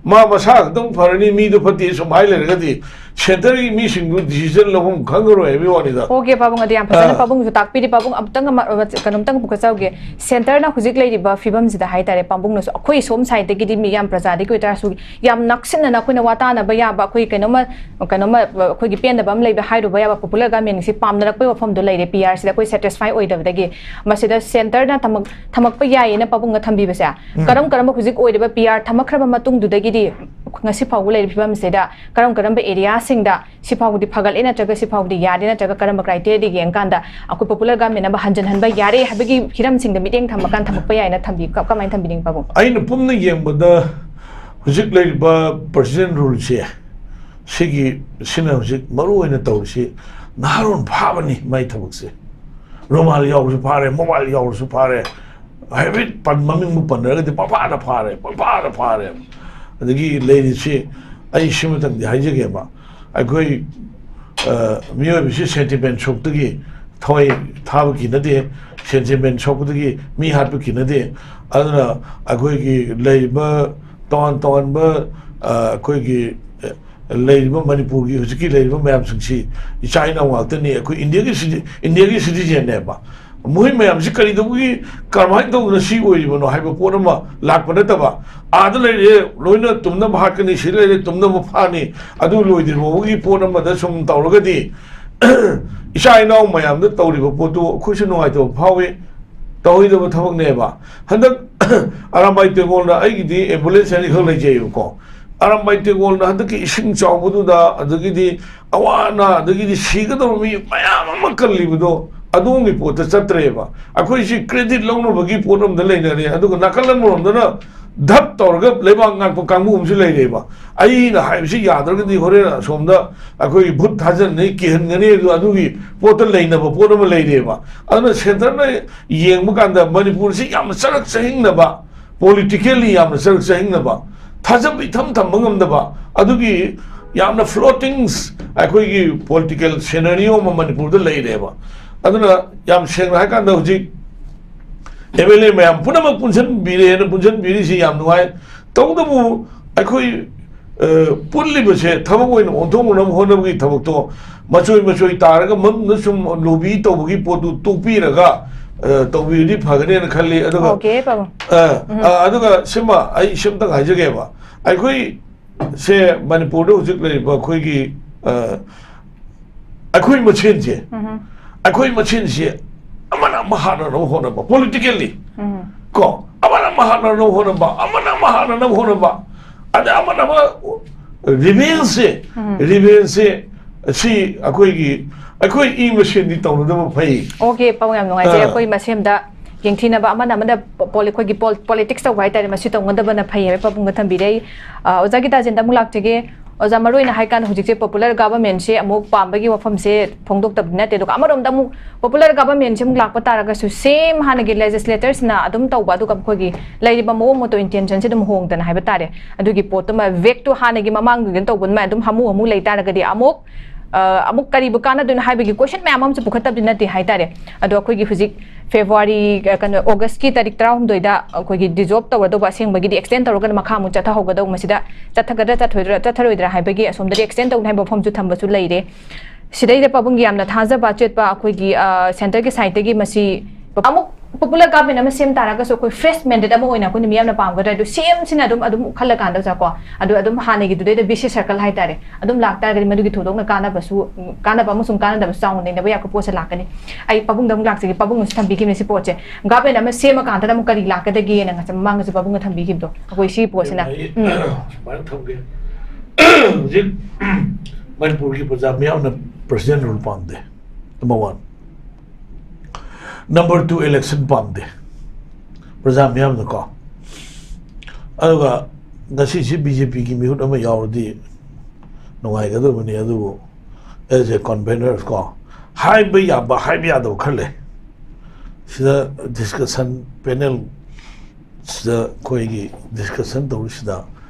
ꯃꯥ ꯃꯁꯥ ꯈꯛꯇꯪ ꯐꯔꯅꯤ, ꯃꯤꯗꯣ ꯐꯠꯇꯦ ꯁꯨꯝ ꯍꯥꯏ ꯂꯩꯔꯒꯗꯤ, ꯁꯦꯟꯇꯔꯒꯤ ꯃꯤꯁꯤꯡꯗꯨ ꯗꯤꯁꯤꯖꯟ ꯂꯧꯐꯝ ꯈꯪꯉꯔꯣꯏ ꯍꯥꯏꯕꯒꯤ ꯋꯥꯅꯤꯗ꯫ ꯑꯣꯀꯦ, ꯄꯥꯕꯨꯡ, ꯑꯗꯨ ꯌꯥꯝ ꯐꯖꯅ ꯑꯥ꯫ ꯄꯥꯕꯨꯡꯁꯨ ꯇꯥꯛꯄꯤꯔꯤ꯫ ꯄꯥꯕꯨꯡ, ꯑꯃꯨꯛꯇꯪ ꯑꯃ, ꯑꯃ, ꯀꯩꯅꯣꯝꯇꯪ ꯄꯨꯈꯠꯆꯍꯧꯒꯦ꯫ ꯁꯦꯟꯇꯔꯅ ꯍꯧꯖꯤꯛ ꯂꯩꯔꯤꯕ ꯐꯤꯕꯝꯁꯤꯗ ꯍꯥꯏꯇꯥꯔꯦ, ꯄꯥꯕꯨꯡꯅꯁꯨ ꯑꯩꯈꯣꯏ ꯁꯣꯝ ꯁꯥꯏꯠꯇꯒꯤꯗꯤ ꯃꯤ ꯌꯥꯝ ꯄ꯭ꯔꯖꯥꯗꯒꯤ ꯑꯣꯏꯇꯥꯔꯁꯨ ꯌꯥꯝ ꯅꯛꯁꯤꯟꯅꯅ ꯑꯩꯈꯣꯏꯅ ꯋꯥ ꯇꯥꯅꯕ ꯌꯥꯕ, ꯑꯩꯈꯣꯏ ꯀꯩꯅꯣꯝꯃ, ꯀꯩꯅꯣꯝꯃ, ꯑꯩꯈꯣꯏꯒꯤ ꯄꯦꯟꯗꯕ ꯑꯃ ꯂꯩꯕ ꯍꯥꯏꯔꯨꯕ ꯌꯥꯕ ꯄꯣꯄꯨꯂꯔ ꯒꯃꯦꯟꯁꯤ ꯄꯥꯝꯅꯔꯛꯄꯒꯤ ꯋꯥꯐꯝꯗꯣ ꯂꯩꯔꯦ꯫ ꯄꯤ ꯑꯥꯔꯁꯤꯗ ꯑꯩꯈꯣꯏ ꯁꯦꯇꯤꯁꯐꯥꯏ ꯑꯣꯏꯗꯕꯗꯒꯤ ꯃꯁꯤꯗ ꯁꯦꯟꯇꯔꯅ ꯊꯝꯃꯛ-, ꯊꯝꯃꯛꯄ ꯌꯥꯏꯌꯦꯅ ꯄꯥꯕꯨꯡꯅ ꯊꯝꯕꯤꯕꯁꯦ, ꯀꯔꯝ ꯀꯔꯝꯕ ꯍꯧꯖꯤꯛ ꯑꯣꯏꯔꯤꯕ ꯄꯤ ꯑꯥꯔ ꯊꯝꯃꯛꯈ꯭ꯔꯕ ꯃꯇꯨꯡꯗꯨꯗꯒꯤꯗꯤ ꯉꯁꯤ ꯐꯥꯎꯕ ꯂꯩꯔꯤꯕ ꯐꯤꯕꯝꯁꯤꯗ ꯀꯔꯝ ꯀꯔꯝꯕ ꯑꯦꯔꯤꯌꯥꯁꯤꯡꯗ ꯁꯤ ꯐꯥꯎꯕꯗꯤ ꯐꯒꯠꯂꯦ ꯅꯠꯇ꯭ꯔꯒ ꯁꯤ ꯐꯥꯎꯕꯗꯤ ꯌꯥꯗꯦ ꯅꯠꯇ꯭ꯔꯒ ꯀꯔꯝꯕ ꯀ꯭ꯔꯥꯏꯇꯦꯔꯤꯌꯥꯗ ꯌꯦꯡꯀꯥꯟꯗ ꯑꯩꯈꯣꯏ ꯄꯣꯄꯨꯂꯔ ꯒꯃꯦꯟ ꯑꯃ ꯍꯟꯖꯤꯟꯍꯟꯕ ꯌꯥꯔꯦ ꯍꯥꯏꯕꯒꯤ ꯍꯤꯔꯝꯁꯤꯡꯗ ꯃꯤꯠꯌꯦꯡ ꯊꯝꯃꯀꯥꯟꯗ ꯊꯝꯃꯛꯄ ꯌꯥꯏꯅ ꯊꯝꯕꯤ-, ꯀ-, ꯀꯃꯥꯏꯅ ꯊꯝꯕꯤꯅꯤꯡꯉꯤ ꯄꯥꯕꯨꯡ? ꯑꯩꯅ ꯄꯨꯝꯅ ꯌꯦꯡꯕꯗ ꯍꯧꯖꯤꯛ ꯂꯩꯔꯤꯕ ꯄ꯭ꯔꯁꯤꯗꯦꯟ ꯔꯨꯜꯁꯦ, ꯁꯤꯒꯤ, ꯁꯤꯅ ꯍꯧꯖꯤꯛ ꯃꯔꯨ ꯑꯣꯏꯅ ꯇꯧꯔꯤꯁꯤ ꯅꯍꯥꯔꯣꯟ ꯐꯥꯕꯅꯤ ꯃꯥꯏ ꯊꯕꯛꯁꯦ꯫ ꯔꯨꯃꯥꯜ ꯌꯥꯎꯔꯁꯨ ꯐꯥꯔꯦ, ꯃꯣꯕꯥꯏꯜ ꯌꯥꯎꯔꯁꯨ ꯐꯥꯔꯦ, ꯍꯥꯏꯐꯦꯠ ꯄꯟ-, ꯃꯃꯤꯡꯕꯨ ꯄꯟꯅꯔꯒꯗꯤ ꯄꯪꯐꯥꯗ ꯐꯥꯔꯦ, ꯄꯪꯐꯥꯗ ꯐꯥꯔꯦ꯫ ꯑꯗꯒꯤ ꯂꯩꯔꯤꯁꯤ, ꯑꯩ ꯁꯤꯃꯇꯪꯗꯤ ꯍꯥꯏꯖꯒꯦꯕ, ꯑꯩꯈꯣꯏ, ꯑ, ꯃꯤꯑꯣꯏꯕꯁꯤ ꯁꯦꯟꯇꯤꯃꯦꯟ ꯁꯣꯛꯇꯒꯤ ꯊꯋꯥꯏ ꯊꯥꯕ ꯀꯤꯅꯗꯦ, ꯁꯦꯟꯇꯤꯃꯦꯟ ꯁꯣꯛꯄꯗꯒꯤ ꯃꯤ ꯍꯥꯠꯄ ꯀꯤꯅꯗꯦ꯫ ꯑꯗꯨꯅ ꯑꯩꯈꯣꯏꯒꯤ ꯂꯩꯔꯤꯕ ꯇꯣꯉꯥꯟ ꯇꯣꯉꯥꯟꯕ, ꯑ, ꯑꯩꯈꯣꯏꯒꯤ, ꯑ, ꯂꯩꯔꯤꯕ ꯃꯅꯤꯄꯨꯔꯒꯤ ꯍꯧꯖꯤꯛꯀꯤ ꯂꯩꯔꯤꯕ ꯃꯌꯥꯝꯁꯤꯡꯁꯤ ꯏꯆꯥ ꯏꯅꯥꯎ ꯉꯥꯛꯇꯅꯤ꯫ ꯑꯩꯈꯣꯏ ꯏꯟꯗꯤꯌꯥꯒꯤ ꯁꯤꯇꯤ-, ꯏꯟꯗꯤꯌꯥꯒꯤ ꯁꯤꯇꯤꯖꯦꯟꯅꯦꯕ꯫ ꯃꯈꯣꯏ ꯃꯌꯥꯝꯁꯤ ꯀꯔꯤꯗꯧꯕꯒꯤ, ꯀꯔꯝꯍꯥꯏꯅ ꯇꯧꯗꯅ ꯁꯤ ꯑꯣꯏꯔꯤꯕꯅꯣ ꯍꯥꯏꯕ ꯄꯣꯠ ꯑꯃ ꯂꯥꯛꯄ ꯅꯠꯇꯕ, ꯑꯥꯗ ꯂꯩꯔꯦ ꯂꯣꯏꯅ ꯇꯨꯝꯅꯕ ꯍꯥꯠꯀꯅꯤ, ꯁꯤ ꯂꯩꯔꯦ ꯇꯨꯝꯅꯕ ꯐꯥꯅꯤ, ꯑꯗꯨ ꯂꯣꯏꯗ꯭ꯔꯤ ꯐꯥꯎꯕꯒꯤ ꯄꯣꯠ ꯑꯃꯗ ꯁꯨꯝ ꯇꯧꯔꯒꯗꯤ ꯏꯆꯥ ꯏꯅꯥꯎ ꯃꯌꯥꯝꯗ ꯇꯧꯔꯤꯕ ꯄꯣꯠꯇꯨ ꯑꯩꯈꯣꯏꯁꯨ ꯅꯨꯡꯉꯥꯏꯇꯕ ꯐꯥꯎꯏ꯫ ꯇꯧꯍꯩꯗꯕ ꯊꯕꯛꯅꯦꯕ꯫ ꯍꯟꯗꯛ ꯑꯔꯥꯝꯕꯥꯏ ꯇꯦꯡꯒꯣꯜꯅ ꯑꯩꯒꯤꯗꯤ ꯑꯦꯝꯕꯨꯂꯦꯟꯁ ꯑꯅꯤꯈꯛ ꯂꯩꯖꯩꯕꯀꯣ꯫ ꯑꯔꯥꯝꯕꯥꯏ ꯇꯦꯡꯒꯣꯜꯅ ꯍꯟꯗꯛꯀꯤ ꯏꯁꯤꯡ ꯆꯥꯎꯕꯗꯨꯗ, ꯑꯗꯒꯤꯗꯤ ꯑꯋꯥ ꯑꯅꯥ, ꯑꯗꯒꯤꯗꯤ ꯁꯤꯒꯗꯧꯕ ꯃꯤ ꯃꯌꯥꯝ ꯑꯃ ꯀꯜꯂꯤꯕꯗꯣ ꯑꯗꯣꯝꯒꯤ ꯄꯣꯠꯇ ꯆꯠꯇ꯭ꯔꯦꯕ꯫ ꯑꯩꯈꯣꯏꯁꯤ ꯀ꯭ꯔꯦꯗꯤꯠ ꯂꯧꯅꯕꯒꯤ ꯄꯣꯠ ꯑꯃꯗ ꯂꯩꯅꯔꯦ, ꯑꯗꯨꯒ ꯅꯥꯀꯜ ꯑꯃꯔꯣꯝꯗꯅ ꯙꯞ ꯇꯧꯔꯒ ꯂꯩꯕꯥꯛ ꯉꯥꯛꯄ ꯀꯥꯡꯕꯨ ꯑꯃꯁꯨ ꯂꯩꯔꯦꯕ꯫ ꯑꯩꯅ ꯍꯥꯏꯕꯁꯤ ꯌꯥꯗ꯭ꯔꯒꯗꯤ ꯍꯣꯔꯦꯟ ꯑꯁꯣꯝꯗ ꯑꯩꯈꯣꯏꯒꯤ ꯚꯨꯠ ꯊꯥꯖꯤꯟꯅꯤ, ꯀꯤꯍꯟꯒꯅꯤ, ꯑꯗꯨ, ꯑꯗꯨꯒꯤ ꯄꯣꯠꯇ ꯂꯩꯅꯕ ꯄꯣꯠ ꯑꯃ ꯂꯩꯔꯦꯕ꯫ ꯑꯗꯨꯅ ꯁꯦꯟꯇꯔꯅ ꯌꯦꯡꯕ ꯀꯥꯟꯗ ꯃꯅꯤꯄꯨꯔꯁꯤ ꯌꯥꯝꯅ ꯆꯔꯛ ꯆꯍꯤꯡꯅꯕ, ꯄꯣꯂꯤꯇꯤꯀꯦꯜꯂꯤ ꯌꯥꯝꯅ ꯆꯔꯛ ꯆꯍꯤꯡꯅꯕ, ꯊꯥꯖꯕ ꯏꯊꯝ ꯊꯝꯕ ꯉꯝꯗꯕ, ꯑꯗꯨꯒꯤ ꯌꯥꯝꯅ ꯐ꯭ꯂꯣꯇꯤꯡꯁ ꯑꯩꯈꯣꯏꯒꯤ ꯄꯣꯂꯤꯇꯤꯀꯦꯜ ꯁꯦꯅꯥꯔꯤꯑꯣ ꯑꯃ ꯃꯅꯤꯄꯨꯔꯗ ꯂꯩꯔꯦꯕ꯫ ꯑꯗꯨꯅ ꯌꯥꯝ ꯁꯦꯡꯅ ꯍꯥꯏꯀꯥꯟꯗ ꯍꯧꯖꯤꯛ ꯑꯦꯝ ꯑꯦꯜ ꯑꯦ ꯃꯌꯥꯝ ꯄꯨꯝꯅꯃꯛ ꯄꯨꯟꯁꯤꯟꯕꯤꯔꯦꯅ ꯄꯨꯟꯁꯤꯟꯕꯤꯔꯤꯁꯤ ꯌꯥꯝ ꯅꯨꯡꯉꯥꯏ꯫ ꯇꯧꯕꯇꯕꯨ ꯑꯩꯈꯣꯏ, ꯑ, ꯄꯨꯜꯂꯤꯕꯁꯦ ꯊꯕꯛ ꯑꯣꯏꯅ ꯑꯣꯟꯊꯣꯛꯅꯅꯕ ꯍꯣꯠꯅꯕꯒꯤ ꯊꯕꯛꯇꯣ ꯃꯆꯣꯏ ꯃꯆꯣꯏ ꯇꯥꯔꯒ ꯃꯅꯨꯡꯗ ꯁꯨꯝ ꯂꯣꯕꯤ ꯇꯧꯕꯒꯤ ꯄꯣꯠꯇꯨ ꯇꯣꯛꯄꯤꯔꯒ, ꯑ, ꯇꯧꯕꯤꯔꯗꯤ ꯐꯒꯅꯦꯅ ꯈꯜꯂꯤ꯫ ꯑꯗꯨꯒ, ꯑꯣꯀꯦ, ꯄꯥꯕꯨꯡ꯫ ꯑ, ꯎꯝ꯫ ꯑ, ꯑꯗꯨꯒ ꯁꯤꯃ ꯑꯩ ꯁꯤꯝꯇꯪ ꯍꯥꯏꯖꯒꯦꯕ꯫ ꯑꯩꯈꯣꯏ ꯁꯦ ꯃꯅꯤꯄꯨꯔꯗ ꯍꯧꯖꯤꯛ ꯂꯩꯔꯤꯕ ꯑꯩꯈꯣꯏꯒꯤ, ꯑ, ꯑꯩꯈꯣꯏ ꯃꯁꯦꯟꯁꯦ, ꯎꯝ꯫ ꯑꯩꯈꯣꯏ ꯃꯁꯦꯟꯁꯦ ꯑꯃꯅ ꯑꯃ ꯍꯥꯠꯅꯅꯕ ꯍꯣꯠꯅꯕ, ꯄꯣꯂꯤꯇꯤꯀꯦꯜꯂꯤ, ꯎꯝ꯫ ꯀꯣ, ꯑꯃꯅ ꯑꯃ ꯍꯥꯠꯅꯅꯕ ꯍꯣꯠꯅꯕ, ꯑꯃꯅ ꯑꯃ ꯍꯥꯠꯅꯅꯕ ꯍꯣꯠꯅꯕ, ꯑꯗ ꯑꯃꯅ ꯑꯃ ꯔꯤꯚꯦꯟꯁꯁꯦ, ꯎꯝ꯫ ꯔꯤꯚꯦꯟꯁꯁꯦ ꯁꯤ ꯑꯩꯈꯣꯏꯒꯤ, ꯑꯩꯈꯣꯏ ꯏ ꯃꯁꯦꯟꯗꯤ ꯇꯧꯅꯗꯕ ꯐꯩ꯫ ꯑꯣꯀꯦ, ꯄꯥꯎ ꯌꯥꯝ ꯅꯨꯡꯉꯥꯏꯖꯩ꯫ ꯑꯥ꯫ ꯑꯩꯈꯣꯏ ꯃꯁꯦꯟꯗ ꯌꯦꯡꯊꯤꯅꯕ, ꯑꯃꯅ ꯑꯃꯗ ꯄꯣ-, ꯄꯣꯂꯤ-, ꯑꯩꯈꯣꯏꯒꯤ ꯄꯣꯜ-, ꯄꯣꯂꯤꯇꯤꯛꯁ ꯇꯧꯕ ꯍꯥꯏꯇꯥꯔꯦ, ꯃꯁꯤ ꯇꯧꯅꯗꯕꯅ ꯐꯩ ꯍꯥꯏꯕ ꯄꯥꯎ ꯑꯃ ꯊꯝꯕꯤꯔꯦ꯫ ꯑꯩ, ꯑ, ꯑꯣꯖꯥ ꯒꯤꯇꯥꯖꯦꯟꯗ ꯑꯃꯨꯛ ꯂꯥꯛꯆꯒꯦ꯫ ꯑꯣꯖꯥ, ꯃꯔꯨ ꯑꯣꯏꯅ ꯍꯥꯏꯀꯥꯟꯗ ꯍꯧꯖꯤꯛꯁꯦ ꯄꯣꯄꯨꯂꯔ ꯒꯚꯔꯟꯃꯦꯟꯁꯦ ꯑꯃꯨꯛ ꯄꯥꯝꯕꯒꯤ ꯋꯥꯐꯝꯁꯦ ꯐꯣꯡꯗꯣꯛꯇꯕꯗꯤ ꯅꯠꯇꯦ, ꯑꯗꯨꯒ ꯑꯃꯔꯣꯝꯗ ꯑꯃꯨꯛ ꯄꯣꯄꯨꯂꯔ ꯒꯚꯔꯟꯃꯦꯟꯁꯦ ꯑꯃꯨꯛ ꯂꯥꯛꯄ ꯇꯥꯔꯒꯁꯨ ꯁꯦꯝ ꯍꯥꯟꯅꯒꯤ ꯂꯦꯖꯤꯁꯂꯦꯇꯔꯁꯅ ꯑꯗꯨꯝ ꯇꯧꯕ, ꯑꯗꯨꯒ ꯑꯩꯈꯣꯏꯒꯤ ꯂꯩꯔꯤꯕ ꯃꯑꯣꯡ ꯃꯇꯧ, ꯏꯟꯇꯦꯟꯁꯟꯁꯦ ꯑꯗꯨꯝ ꯍꯣꯡꯗꯅ ꯍꯥꯏꯕ ꯇꯥꯔꯦ꯫ ꯑꯗꯨꯒꯤ ꯄꯣꯠꯇꯨꯃ, ꯚꯦꯛ ꯇꯨ ꯍꯥꯟꯅꯒꯤ ꯃꯃꯥꯡꯒꯤ ꯑꯗꯨꯝ ꯇꯧꯕ ꯑꯗꯨꯃꯥꯏꯅ ꯑꯗꯨꯝ ꯍꯥꯃꯨ ꯍꯥꯃꯨ ꯂꯩ ꯇꯥꯔꯒꯗꯤ ꯑꯃꯨꯛ, ꯑ, ꯑꯃꯨꯛ ꯀꯔꯤꯕꯨ ꯀꯥꯟꯅꯗꯣꯏꯅꯣ ꯍꯥꯏꯕꯒꯤ ꯀꯣꯏꯁꯟ ꯃꯌꯥꯝ ꯑꯃꯁꯨ ꯄꯨꯈꯠꯇꯕꯗꯤ ꯅꯠꯇꯦ ꯍꯥꯏꯇꯥꯔꯦ꯫ ꯑꯗꯣ ꯑꯩꯈꯣꯏꯒꯤ ꯍꯧꯖꯤꯛ ꯐꯦꯕ꯭ꯔꯨꯋꯥꯔꯤ, ꯑ, ꯀꯩꯅꯣ, ꯑꯣꯒꯁꯀꯤ ꯇꯥꯔꯤꯛ ꯇꯔꯥꯍꯨꯝꯗꯣꯏꯗ ꯑꯩꯈꯣꯏꯒꯤ ꯗꯤꯖꯣꯜꯕ ꯇꯧꯔꯗꯧꯕ, ꯑꯁꯦꯡꯕꯒꯤꯗꯤ ꯑꯦꯛꯁꯇꯦꯟ ꯇꯧꯔꯒꯅ ꯃꯈꯥ ꯑꯃꯨꯛ ꯆꯠꯊꯍꯧꯒꯗꯧꯕ, ꯃꯁꯤꯗ ꯆꯠꯊꯒꯗ꯭ꯔꯥ ꯆꯠꯊꯣꯏꯗ꯭ꯔꯥ, ꯆꯠꯊꯔꯣꯏꯗ꯭ꯔꯥ ꯍꯥꯏꯕꯒꯤ ꯑꯁꯣꯝꯗꯗꯤ ꯑꯦꯛꯁꯇꯦꯟ ꯇꯧꯅꯤ ꯍꯥꯏꯕ ꯋꯥꯐꯝꯁꯨ ꯊꯝꯕꯁꯨ ꯂꯩꯔꯦ꯫ ꯁꯤꯗꯩꯗ ꯄꯥꯕꯨꯡꯒꯤ ꯌꯥꯝꯅ ꯊꯥꯖꯕ ꯑꯆꯦꯠꯄ ꯑꯩꯈꯣꯏꯒꯤ, ꯑ, centreꯒꯤ sideꯇꯒꯤ ꯃꯁꯤ ꯑꯃꯨꯛ popular government ꯑꯃ ꯁꯦꯝ ꯇꯥꯔꯒꯁꯨ ꯑꯩꯈꯣꯏ fresh mandate ꯑꯃ ꯑꯣꯏꯅ ꯑꯩꯈꯣꯏꯅ ꯃꯤꯌꯥꯝꯅ ꯄꯥꯝꯒꯗ꯭ꯔꯥ? ꯑꯗꯨ ꯁꯦꯝꯁꯤꯅ ꯑꯗꯨꯝ, ꯑꯗꯨꯝ ꯈꯜꯂꯀꯥꯟꯗ ꯑꯣꯖꯥ ꯀꯣ, ꯑꯗꯨ ꯑꯗꯨꯝ ꯍꯥꯟꯅꯒꯤꯗꯨꯗꯩꯗ VC circle ꯍꯥꯏꯇꯥꯔꯦ, ꯑꯗꯨꯝ ꯂꯥꯛꯇꯥꯔꯒꯗꯤ ꯃꯗꯨꯒꯤ ꯊꯣꯏꯗꯣꯛꯅ ꯀꯥꯟꯅꯕꯁꯨ, ꯀꯥꯟꯅꯕ ꯑꯃꯁꯨꯡ ꯀꯥꯟꯅꯗꯕꯁꯨ ꯆꯥꯎꯅ ꯅꯩꯅꯕ ꯌꯥꯕ ꯄꯣꯠꯁꯦ ꯂꯥꯛꯀꯅꯤ꯫ ꯑꯩ ꯄꯥꯕꯨꯡꯗ ꯑꯃꯨꯛ ꯂꯥꯛꯆꯒꯦ꯫ ꯄꯥꯕꯨꯡꯅꯁꯨ ꯊꯝꯕꯤꯈꯤꯕꯅꯦ ꯁꯤ ꯄꯣꯠꯁꯦ꯫ Government ꯑꯃ ꯁꯦꯝꯃꯀꯥꯟꯗ ꯑꯃꯨꯛ ꯀꯔꯤ ꯂꯥꯛꯀꯗꯒꯦꯅ ꯉꯁꯥꯏ ꯃꯃꯥꯡꯗꯁꯨ ꯄꯥꯕꯨꯡꯅ ꯊꯝꯕꯤꯈꯤꯕꯗꯣ, ꯑꯩꯈꯣꯏ ꯁꯤ ꯄꯣꯠꯁꯤꯅ꯫ ꯑꯩ ꯎꯝ꯫ ꯁꯨꯃꯥꯏꯅ ꯊꯝꯒꯦ꯫ ꯍꯧꯖꯤꯛ ꯃꯅꯤꯄꯨꯔꯒꯤ ꯄ꯭ꯔꯖꯥ ꯃꯤꯌꯥꯝꯅ president rule ꯄꯥꯝꯗꯦ, number one꯫ Number two, election ꯄꯥꯝꯗꯦ ꯄ꯭ꯔꯖꯥ ꯃꯤꯌꯥꯝꯅꯀꯣ꯫ ꯑꯗꯨꯒ ꯉꯁꯤꯁꯤ BJPꯒꯤ ꯃꯤꯍꯨꯠ ꯑꯃ ꯌꯥꯎꯔꯗꯤ ꯅꯨꯡꯉꯥꯏꯒꯗꯕꯅꯤ, ꯑꯗꯨꯕꯨ as a convener ꯀꯣ, ꯍꯥꯏꯕ ꯌꯥꯕ, ꯍꯥꯏꯕ ꯌꯥꯗꯕ ꯈꯔ ꯂꯩ꯫ ꯁꯤꯗ discussion panel ꯁꯤꯗ ꯑꯩꯈꯣꯏꯒꯤ discussion ꯇꯧꯔꯤꯁꯤꯗ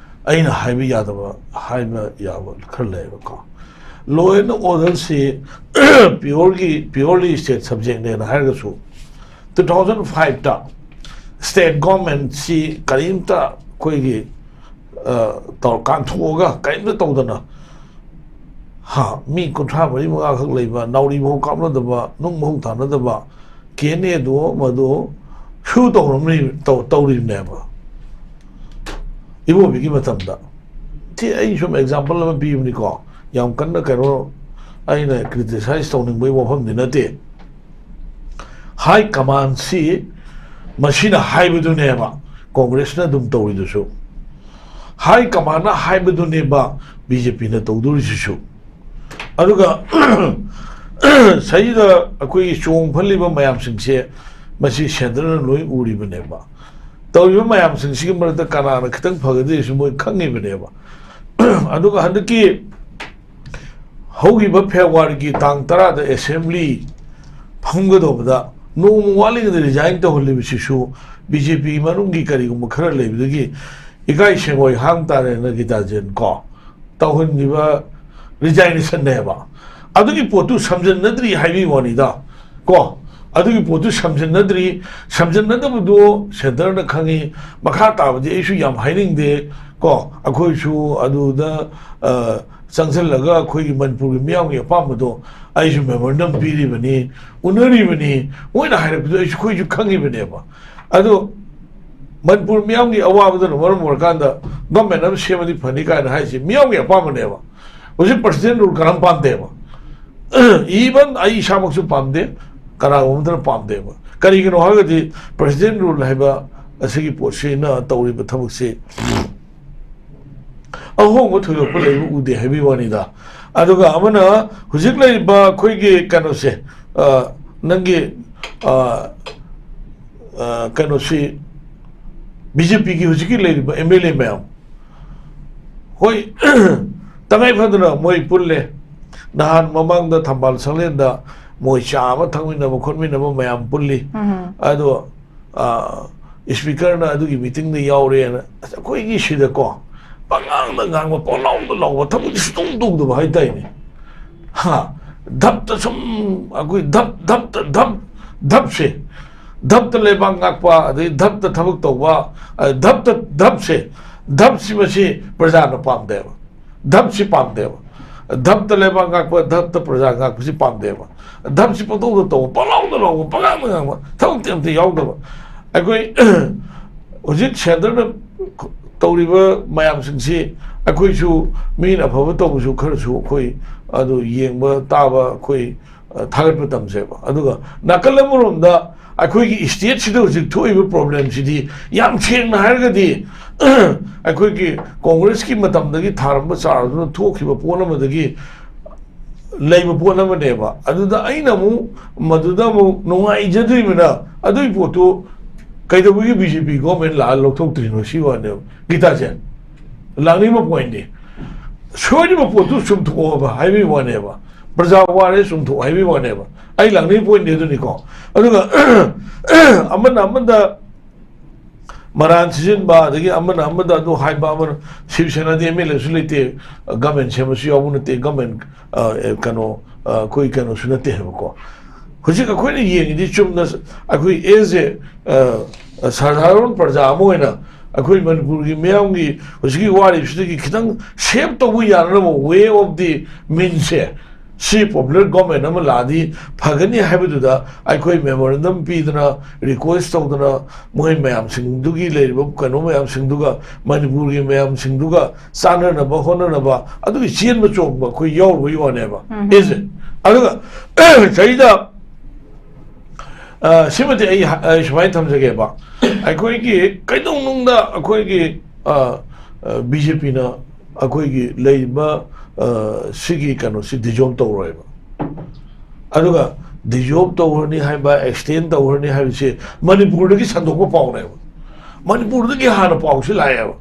ꯑꯩꯅ ꯍꯥꯏꯕ ꯌꯥꯗꯕ, ꯍꯥꯏꯕ ꯌꯥꯕ ꯈꯔ ꯂꯩꯌꯦꯕꯀꯣ꯫ Law and orderꯁꯤ pureꯒꯤ, purely state subjectꯅꯦꯅ ꯍꯥꯏꯔꯒꯁꯨ, two thousand fiveꯇ state governmentꯁꯤ ꯀꯔꯤꯝꯇ ꯑꯩꯈꯣꯏꯒꯤ, ꯑ, ꯇꯧ-, ꯀꯥꯟꯊꯣꯛꯑꯒ ꯀꯔꯤꯝꯇ ꯇꯧꯗꯅ, ꯍꯥ, ꯃꯤ ꯀꯨꯟꯊ꯭ꯔꯥ ꯃꯔꯤ ꯃꯉꯥꯈꯛ ꯂꯩꯕ, ꯅꯥꯎꯔꯤ ꯐꯥꯎ ꯀꯥꯞꯅꯗꯕ, ꯅꯨꯡ ꯐꯥꯎ ꯊꯥꯅꯗꯕ, KNAꯗꯣ ꯃꯗꯨ ꯁꯨ ꯇꯧꯔꯝꯃꯤ-, ꯇꯧ-, ꯇꯧꯔꯤꯕꯅꯦꯕ ꯏꯕꯣꯕꯤꯒꯤ ꯃꯇꯝꯗ꯫ ꯁꯤ ꯑꯩ ꯁꯨꯝ example ꯑꯃ ꯄꯤꯕꯅꯤꯀꯣ, ꯌꯥꯝ ꯀꯟꯅ ꯀꯩꯅꯣ ꯑꯩꯅ criticize ꯇꯧꯅꯤꯡꯕꯒꯤ ꯋꯥꯐꯝꯗꯤ ꯅꯠꯇꯦ꯫ High commandꯁꯤ ꯃꯁꯤꯅ ꯍꯥꯏꯕꯗꯨꯅꯦꯕ Congressꯅ ꯑꯗꯨꯝ ꯇꯧꯔꯤꯗꯨꯁꯨ꯫ High commandꯅ ꯍꯥꯏꯕꯗꯨꯅꯦꯕ BJPꯅ ꯇꯧꯗꯣꯔꯤꯁꯤꯁꯨ꯫ ꯑꯗꯨꯒ ꯁꯤꯗ ꯑꯩꯈꯣꯏꯒꯤ ꯆꯣꯡ ꯐꯜꯂꯤꯕ ꯃꯌꯥꯝꯁꯤꯡꯁꯦ ꯃꯁꯤ centreꯅ ꯂꯣꯏ ꯎꯔꯤꯕꯅꯦꯕ꯫ ꯇꯧꯔꯤꯕ ꯃꯌꯥꯝꯁꯤꯡꯁꯤꯒꯤ ꯃꯔꯛꯇ ꯀꯅꯥꯅ ꯈꯤꯇꯪ ꯐꯒꯗꯒꯦꯁꯨ ꯃꯣꯏ ꯈꯪꯉꯤꯕꯅꯦꯕ꯫ ꯑꯗꯨꯒ ꯍꯟꯗꯛꯀꯤ ꯍꯧꯈꯤꯕ Februaryꯒꯤ ꯇꯥꯡ ꯇꯔꯥꯗ assembly ꯐꯝꯒꯗꯧꯕꯗ ꯅꯣꯡꯃ ꯋꯥꯠꯂꯤꯉꯩꯗ resign ꯇꯧꯍꯜꯂꯤꯕꯁꯤꯁꯨ BJP ꯃꯅꯨꯡꯒꯤ ꯀꯔꯤꯒꯨꯝꯕ ꯈꯔ ꯂꯩꯕꯗꯒꯤ ꯏꯀꯥꯏ ꯁꯦꯡꯑꯣꯏ ꯍꯥꯡ ꯇꯥꯔꯦꯅ ꯒꯤꯇꯥꯖꯦꯟ ꯀꯣ ꯇꯧꯍꯟꯈꯤꯕ resignation ꯅꯦꯕ꯫ ꯑꯗꯨꯒꯤ ꯄꯣꯠꯇꯨ ꯁꯝꯖꯟꯅꯗ꯭ꯔꯤ ꯍꯥꯏꯕꯒꯤ ꯋꯥꯅꯤꯗ ꯀꯣ꯫ ꯑꯗꯨꯒꯤ ꯄꯣꯠꯇꯨ ꯁꯝꯖꯤꯟꯅꯗ꯭ꯔꯤ꯫ ꯁꯝꯖꯤꯟꯅꯗꯕꯗꯨ centreꯅ ꯈꯪꯉꯤ꯫ ꯃꯈꯥ ꯇꯥꯕꯗꯤ ꯑꯩꯁꯨ ꯌꯥꯝ ꯍꯥꯏꯅꯤꯡꯗꯦ꯫ ꯀꯣ, ꯑꯩꯈꯣꯏꯁꯨ ꯑꯗꯨꯗ, ꯑ, ꯆꯪꯁꯤꯜꯂꯒ ꯑꯩꯈꯣꯏꯒꯤ ꯃꯅꯤꯄꯨꯔꯒꯤ ꯃꯤꯌꯥꯝꯒꯤ ꯑꯄꯥꯝꯕꯗꯣ ꯑꯩꯁꯨ memorandum ꯄꯤꯔꯤꯕꯅꯤ, ꯎꯅꯔꯤꯕꯅꯤ꯫ ꯃꯣꯏꯅ ꯍꯥꯏꯔꯛꯄꯗꯣ ꯑꯩꯁꯨ, ꯑꯩꯈꯣꯏꯁꯨ ꯈꯪꯉꯤꯕꯅꯦꯕ꯫ ꯑꯗꯣ ꯃꯅꯤꯄꯨꯔ ꯃꯤꯌꯥꯝꯒꯤ ꯑꯋꯥꯕꯗꯨꯅ ꯃꯔꯝ ꯑꯣꯏꯔꯀꯥꯟꯗ government ꯑꯃ ꯁꯦꯝꯃꯗꯤ ꯐꯅꯤ ꯀꯥꯏꯅ ꯍꯥꯏꯁꯦ ꯃꯤꯌꯥꯝꯒꯤ ꯑꯄꯥꯝꯕꯅꯦꯕ꯫ ꯍꯧꯖꯤꯛ president rule ꯀꯅꯥꯝ ꯄꯥꯝꯗꯦꯕ꯫ Even ꯑꯩ ꯏꯁꯥꯃꯛꯁꯨ ꯄꯥꯝꯗꯦ, ꯀꯅꯥꯒꯨꯝꯕ ꯑꯃꯇꯅ ꯄꯥꯝꯗꯦꯕ꯫ ꯀꯔꯤꯒꯤꯅꯣ ꯍꯥꯏꯔꯒꯗꯤ president rule ꯍꯥꯏꯕ ꯑꯁꯤꯒꯤ ꯄꯣꯠꯁꯤꯅ ꯇꯧꯔꯤꯕ ꯊꯕꯛꯁꯤ ꯑꯍꯣꯡꯕ ꯊꯣꯏꯗꯣꯛꯄ ꯂꯩꯕ ꯎꯗꯦ ꯍꯥꯏꯕꯒꯤ ꯋꯥꯅꯤꯗ꯫ ꯑꯗꯨꯒ ꯑꯃꯅ ꯍꯧꯖꯤꯛ ꯂꯩꯔꯤꯕ ꯑꯩꯈꯣꯏꯒꯤ ꯀꯩꯅꯣꯁꯦ, ꯑ, ꯅꯪꯒꯤ, ꯑ, ꯑ, ꯀꯩꯅꯣꯁꯤ, BJPꯒꯤ ꯍꯧꯖꯤꯛꯀꯤ ꯂꯩꯔꯤꯕ MLA ꯃꯌꯥꯝ, ꯍꯣꯏ, ꯇꯉꯥꯏ ꯐꯗꯅ ꯃꯣꯏ ꯄꯨꯜꯂꯦ꯫ ꯅꯍꯥꯟ ꯃꯃꯥꯡꯗ ꯊꯝꯕꯥꯜ ꯁꯪꯂꯦꯟꯗ ꯃꯣꯏ ꯆꯥ ꯑꯃ ꯊꯛꯃꯤꯟꯅꯕ ꯈꯣꯠꯃꯤꯟꯅꯕ ꯃꯌꯥꯝ ꯄꯨꯜꯂꯤ꯫ ꯎꯝ꯫ ꯑꯗꯣ, ꯑ, speakerꯅ ꯑꯗꯨꯒꯤ meetingꯗ ꯌꯥꯎꯔꯦꯅ, ꯑꯁ, ꯑꯩꯈꯣꯏꯒꯤ ꯁꯤꯗꯀꯣ ꯄꯉꯥꯡꯗ ꯉꯥꯡꯕ, ꯄꯪꯂꯥꯎꯗ ꯂꯥꯎꯕ, ꯊꯕꯛꯇꯤ ꯁꯨꯡꯇꯧ ꯇꯧꯗꯕ ꯍꯥꯏꯇꯥꯔꯦꯅꯦ꯫ ꯍꯥ, ꯙꯞꯇ ꯁꯨꯝ, ꯑꯩꯈꯣꯏ ꯙꯞ, ꯙꯞꯇ, ꯙꯞ, ꯙꯞꯁꯦ, ꯙꯞꯇ ꯂꯩꯕꯥꯛ ꯉꯥꯛꯄ, ꯑꯗꯩ ꯙꯞꯇ ꯊꯕꯛ ꯇꯧꯕ, ꯑ, ꯙꯞꯇ, ꯙꯞꯁꯦ, ꯙꯞꯁꯤ ꯃꯁꯤ ꯄ꯭ꯔꯖꯥꯅ ꯄꯥꯝꯗꯦꯕ꯫ ꯙꯞꯁꯤ ꯄꯥꯝꯗꯦꯕ꯫ ꯙꯞꯇ ꯂꯩꯕꯥꯛ ꯉꯥꯛꯄ, ꯙꯞꯇ ꯄ꯭ꯔꯖꯥ ꯉꯥꯛꯄꯁꯤ ꯄꯥꯝꯗꯦꯕ꯫ ꯙꯞꯁꯤ ꯄꯪꯇꯧꯗ ꯇꯧꯕ, ꯄꯪꯂꯥꯎꯗ ꯂꯥꯎꯕ, ꯄꯪꯉꯥꯡꯗ ꯉꯥꯡꯕ, ꯊꯕꯛꯇꯤ ꯑꯝꯇ ꯌꯥꯎꯗꯕ꯫ ꯑꯩꯈꯣꯏ ꯍꯧꯖꯤꯛ centreꯗ ꯇꯧꯔꯤꯕ ꯃꯌꯥꯝꯁꯤꯡꯁꯤ ꯑꯩꯈꯣꯏꯁꯨ ꯃꯤꯅ ꯑꯐꯕ ꯇꯧꯕꯁꯨ ꯈꯔꯁꯨ ꯑꯩꯈꯣꯏ ꯑꯗꯨ ꯌꯦꯡꯕ ꯇꯥꯕ, ꯑꯩꯈꯣꯏ, ꯑ, ꯊꯥꯒꯠꯄ ꯇꯝꯖꯩꯕ꯫ ꯑꯗꯨꯒ ꯅꯥꯀꯜ ꯑꯃꯔꯣꯝꯗ ꯑꯩꯈꯣꯏꯒꯤ stateꯁꯤꯗ ꯍꯧꯖꯤꯛ ꯊꯣꯛꯏꯕ problemꯁꯤꯗꯤ ꯌꯥꯝ ꯁꯦꯡꯅ ꯍꯥꯏꯔꯒꯗꯤ ꯑꯩꯈꯣꯏꯒꯤ Congressꯀꯤ ꯃꯇꯝꯗꯒꯤ ꯊꯥꯔꯝꯕ ꯆꯥꯔꯗꯨꯅ ꯊꯣꯛꯈꯤꯕ ꯄꯣꯠ ꯑꯃꯗꯒꯤ ꯂꯩꯕ ꯄꯣꯠ ꯑꯃꯅꯦꯕ꯫ ꯑꯗꯨꯗ ꯑꯩꯅ ꯑꯃꯨꯛ ꯃꯗꯨꯗ ꯑꯃꯨꯛ ꯅꯨꯡꯉꯥꯏꯖꯗ꯭ꯔꯤꯕꯅ, ꯑꯗꯨꯒꯤ ꯄꯣꯠꯇꯨ ꯀꯩꯗꯧꯕꯒꯤ BJP government ꯂꯥꯛꯑ ꯂꯧꯊꯣꯛꯇ꯭ꯔꯤꯅꯣ ꯁꯤ ꯋꯥꯅꯦꯕ꯫ ꯒꯤꯇꯥꯖꯦ, ꯂꯥꯛꯅꯤꯡꯕ pointꯅꯤ꯫ ꯁꯣꯏꯔꯤꯕ ꯄꯣꯠꯇꯨ ꯆꯨꯝꯊꯣꯛꯑꯣꯕ ꯍꯥꯏꯕꯒꯤ ꯋꯥꯅꯦꯕ꯫ ꯄ꯭ꯔꯖꯥ ꯋꯥꯔꯦ, ꯆꯨꯝꯊꯣꯛꯑꯣ ꯍꯥꯏꯕꯒꯤ ꯋꯥꯅꯦꯕ꯫ ꯑꯩ ꯂꯥꯛꯅꯤꯡꯕ pointꯅꯤ ꯑꯗꯨꯅꯤꯀꯣ꯫ ꯑꯗꯨꯒ ꯑꯃꯅ ꯑꯃꯗ ꯃꯔꯥꯟ ꯁꯤꯖꯤꯟꯕ, ꯑꯗꯒꯤ ꯑꯃꯅ ꯑꯃꯗ ꯑꯗꯨ ꯍꯥꯏꯕ, ꯑꯃꯅ ꯁꯤꯕ ꯁꯦꯅꯥꯗꯤ MLAꯁꯨ ꯂꯩꯇꯦ, government ꯁꯦꯝꯕꯁꯨ ꯌꯥꯎꯕ ꯅꯠꯇꯦ, government, ꯑ, ꯑꯦ, ꯀꯩꯅꯣ, ꯑ, ꯑꯩꯈꯣꯏ ꯀꯩꯅꯣꯁꯨ ꯅꯠꯇꯦ ꯍꯥꯏꯕꯀꯣ꯫ ꯍꯧꯖꯤꯛ ꯑꯩꯈꯣꯏꯅ ꯌꯦꯡꯉꯤꯗꯤ ꯆꯨꯝꯅ ꯑꯩꯈꯣꯏ as a, ꯑ, ꯁꯙꯥꯔꯟ ꯄ꯭ꯔꯖꯥ ꯑꯃ ꯑꯣꯏꯅ ꯑꯩꯈꯣꯏ ꯃꯅꯤꯄꯨꯔꯒꯤ ꯃꯤꯌꯥꯝꯒꯤ ꯍꯧꯖꯤꯛꯀꯤ ꯋꯥꯔꯤꯕꯁꯤꯗꯒꯤ ꯈꯤꯇꯪ ꯁꯦꯞ ꯇꯧꯕ ꯌꯥꯅꯅꯕ way of the meansꯁꯦ, ꯁꯤ popular government ꯑꯃ ꯂꯥꯛꯑꯗꯤ ꯐꯒꯅꯤ ꯍꯥꯏꯕꯗꯨꯗ ꯑꯩꯈꯣꯏ memorandum ꯄꯤꯗꯅ, request ꯇꯧꯗꯅ, ꯃꯣꯏ ꯃꯌꯥꯝꯁꯤꯡꯗꯨꯒꯤ ꯂꯩꯔꯤꯕ ꯀꯩꯅꯣ ꯃꯌꯥꯝꯁꯤꯡꯗꯨꯒ, ꯃꯅꯤꯄꯨꯔꯒꯤ ꯃꯌꯥꯝꯁꯤꯡꯗꯨꯒ ꯆꯥꯟꯅꯅꯕ ꯍꯣꯠꯅꯅꯕ ꯑꯗꯨꯒꯤ ꯆꯦꯟꯕ ꯆꯣꯡꯕ ꯑꯩꯈꯣꯏ ꯌꯥꯎꯔꯨꯕꯒꯤ ꯋꯥꯅꯦꯕ꯫ ꯎꯝ꯫ Is it? ꯑꯗꯨꯒ ꯁꯤꯗꯩꯗ, ꯑ, ꯁꯤꯃꯗꯤ ꯑꯩ ꯍ-, ꯑꯩ ꯁꯨꯃꯥꯏꯅ ꯊꯝꯖꯒꯦꯕ꯫ ꯑꯩꯈꯣꯏꯒꯤ ꯀꯩꯗꯧꯅꯨꯡꯗ ꯑꯩꯈꯣꯏꯒꯤ, ꯑ, ꯑ, BJPꯅ ꯑꯩꯈꯣꯏꯒꯤ ꯂꯩꯔꯤꯕ, ꯑ, ꯁꯤꯒꯤ ꯀꯩꯅꯣꯁꯤ dissolve ꯇꯧꯔꯣꯏꯕ꯫ ꯑꯗꯨꯒ dissolve ꯇꯧꯔꯅꯤ ꯍꯥꯏꯕ, extend ꯇꯧꯔꯅꯤ ꯍꯥꯏꯕꯁꯤ ꯃꯅꯤꯄꯨꯔꯗꯒꯤ ꯁꯟꯗꯣꯛꯄ ꯄꯥꯎꯅꯦꯕ꯫ ꯃꯅꯤꯄꯨꯔꯗꯒꯤ ꯍꯥꯟꯅ ꯄꯥꯎꯁꯤ ꯂꯥꯛꯑꯦꯕ꯫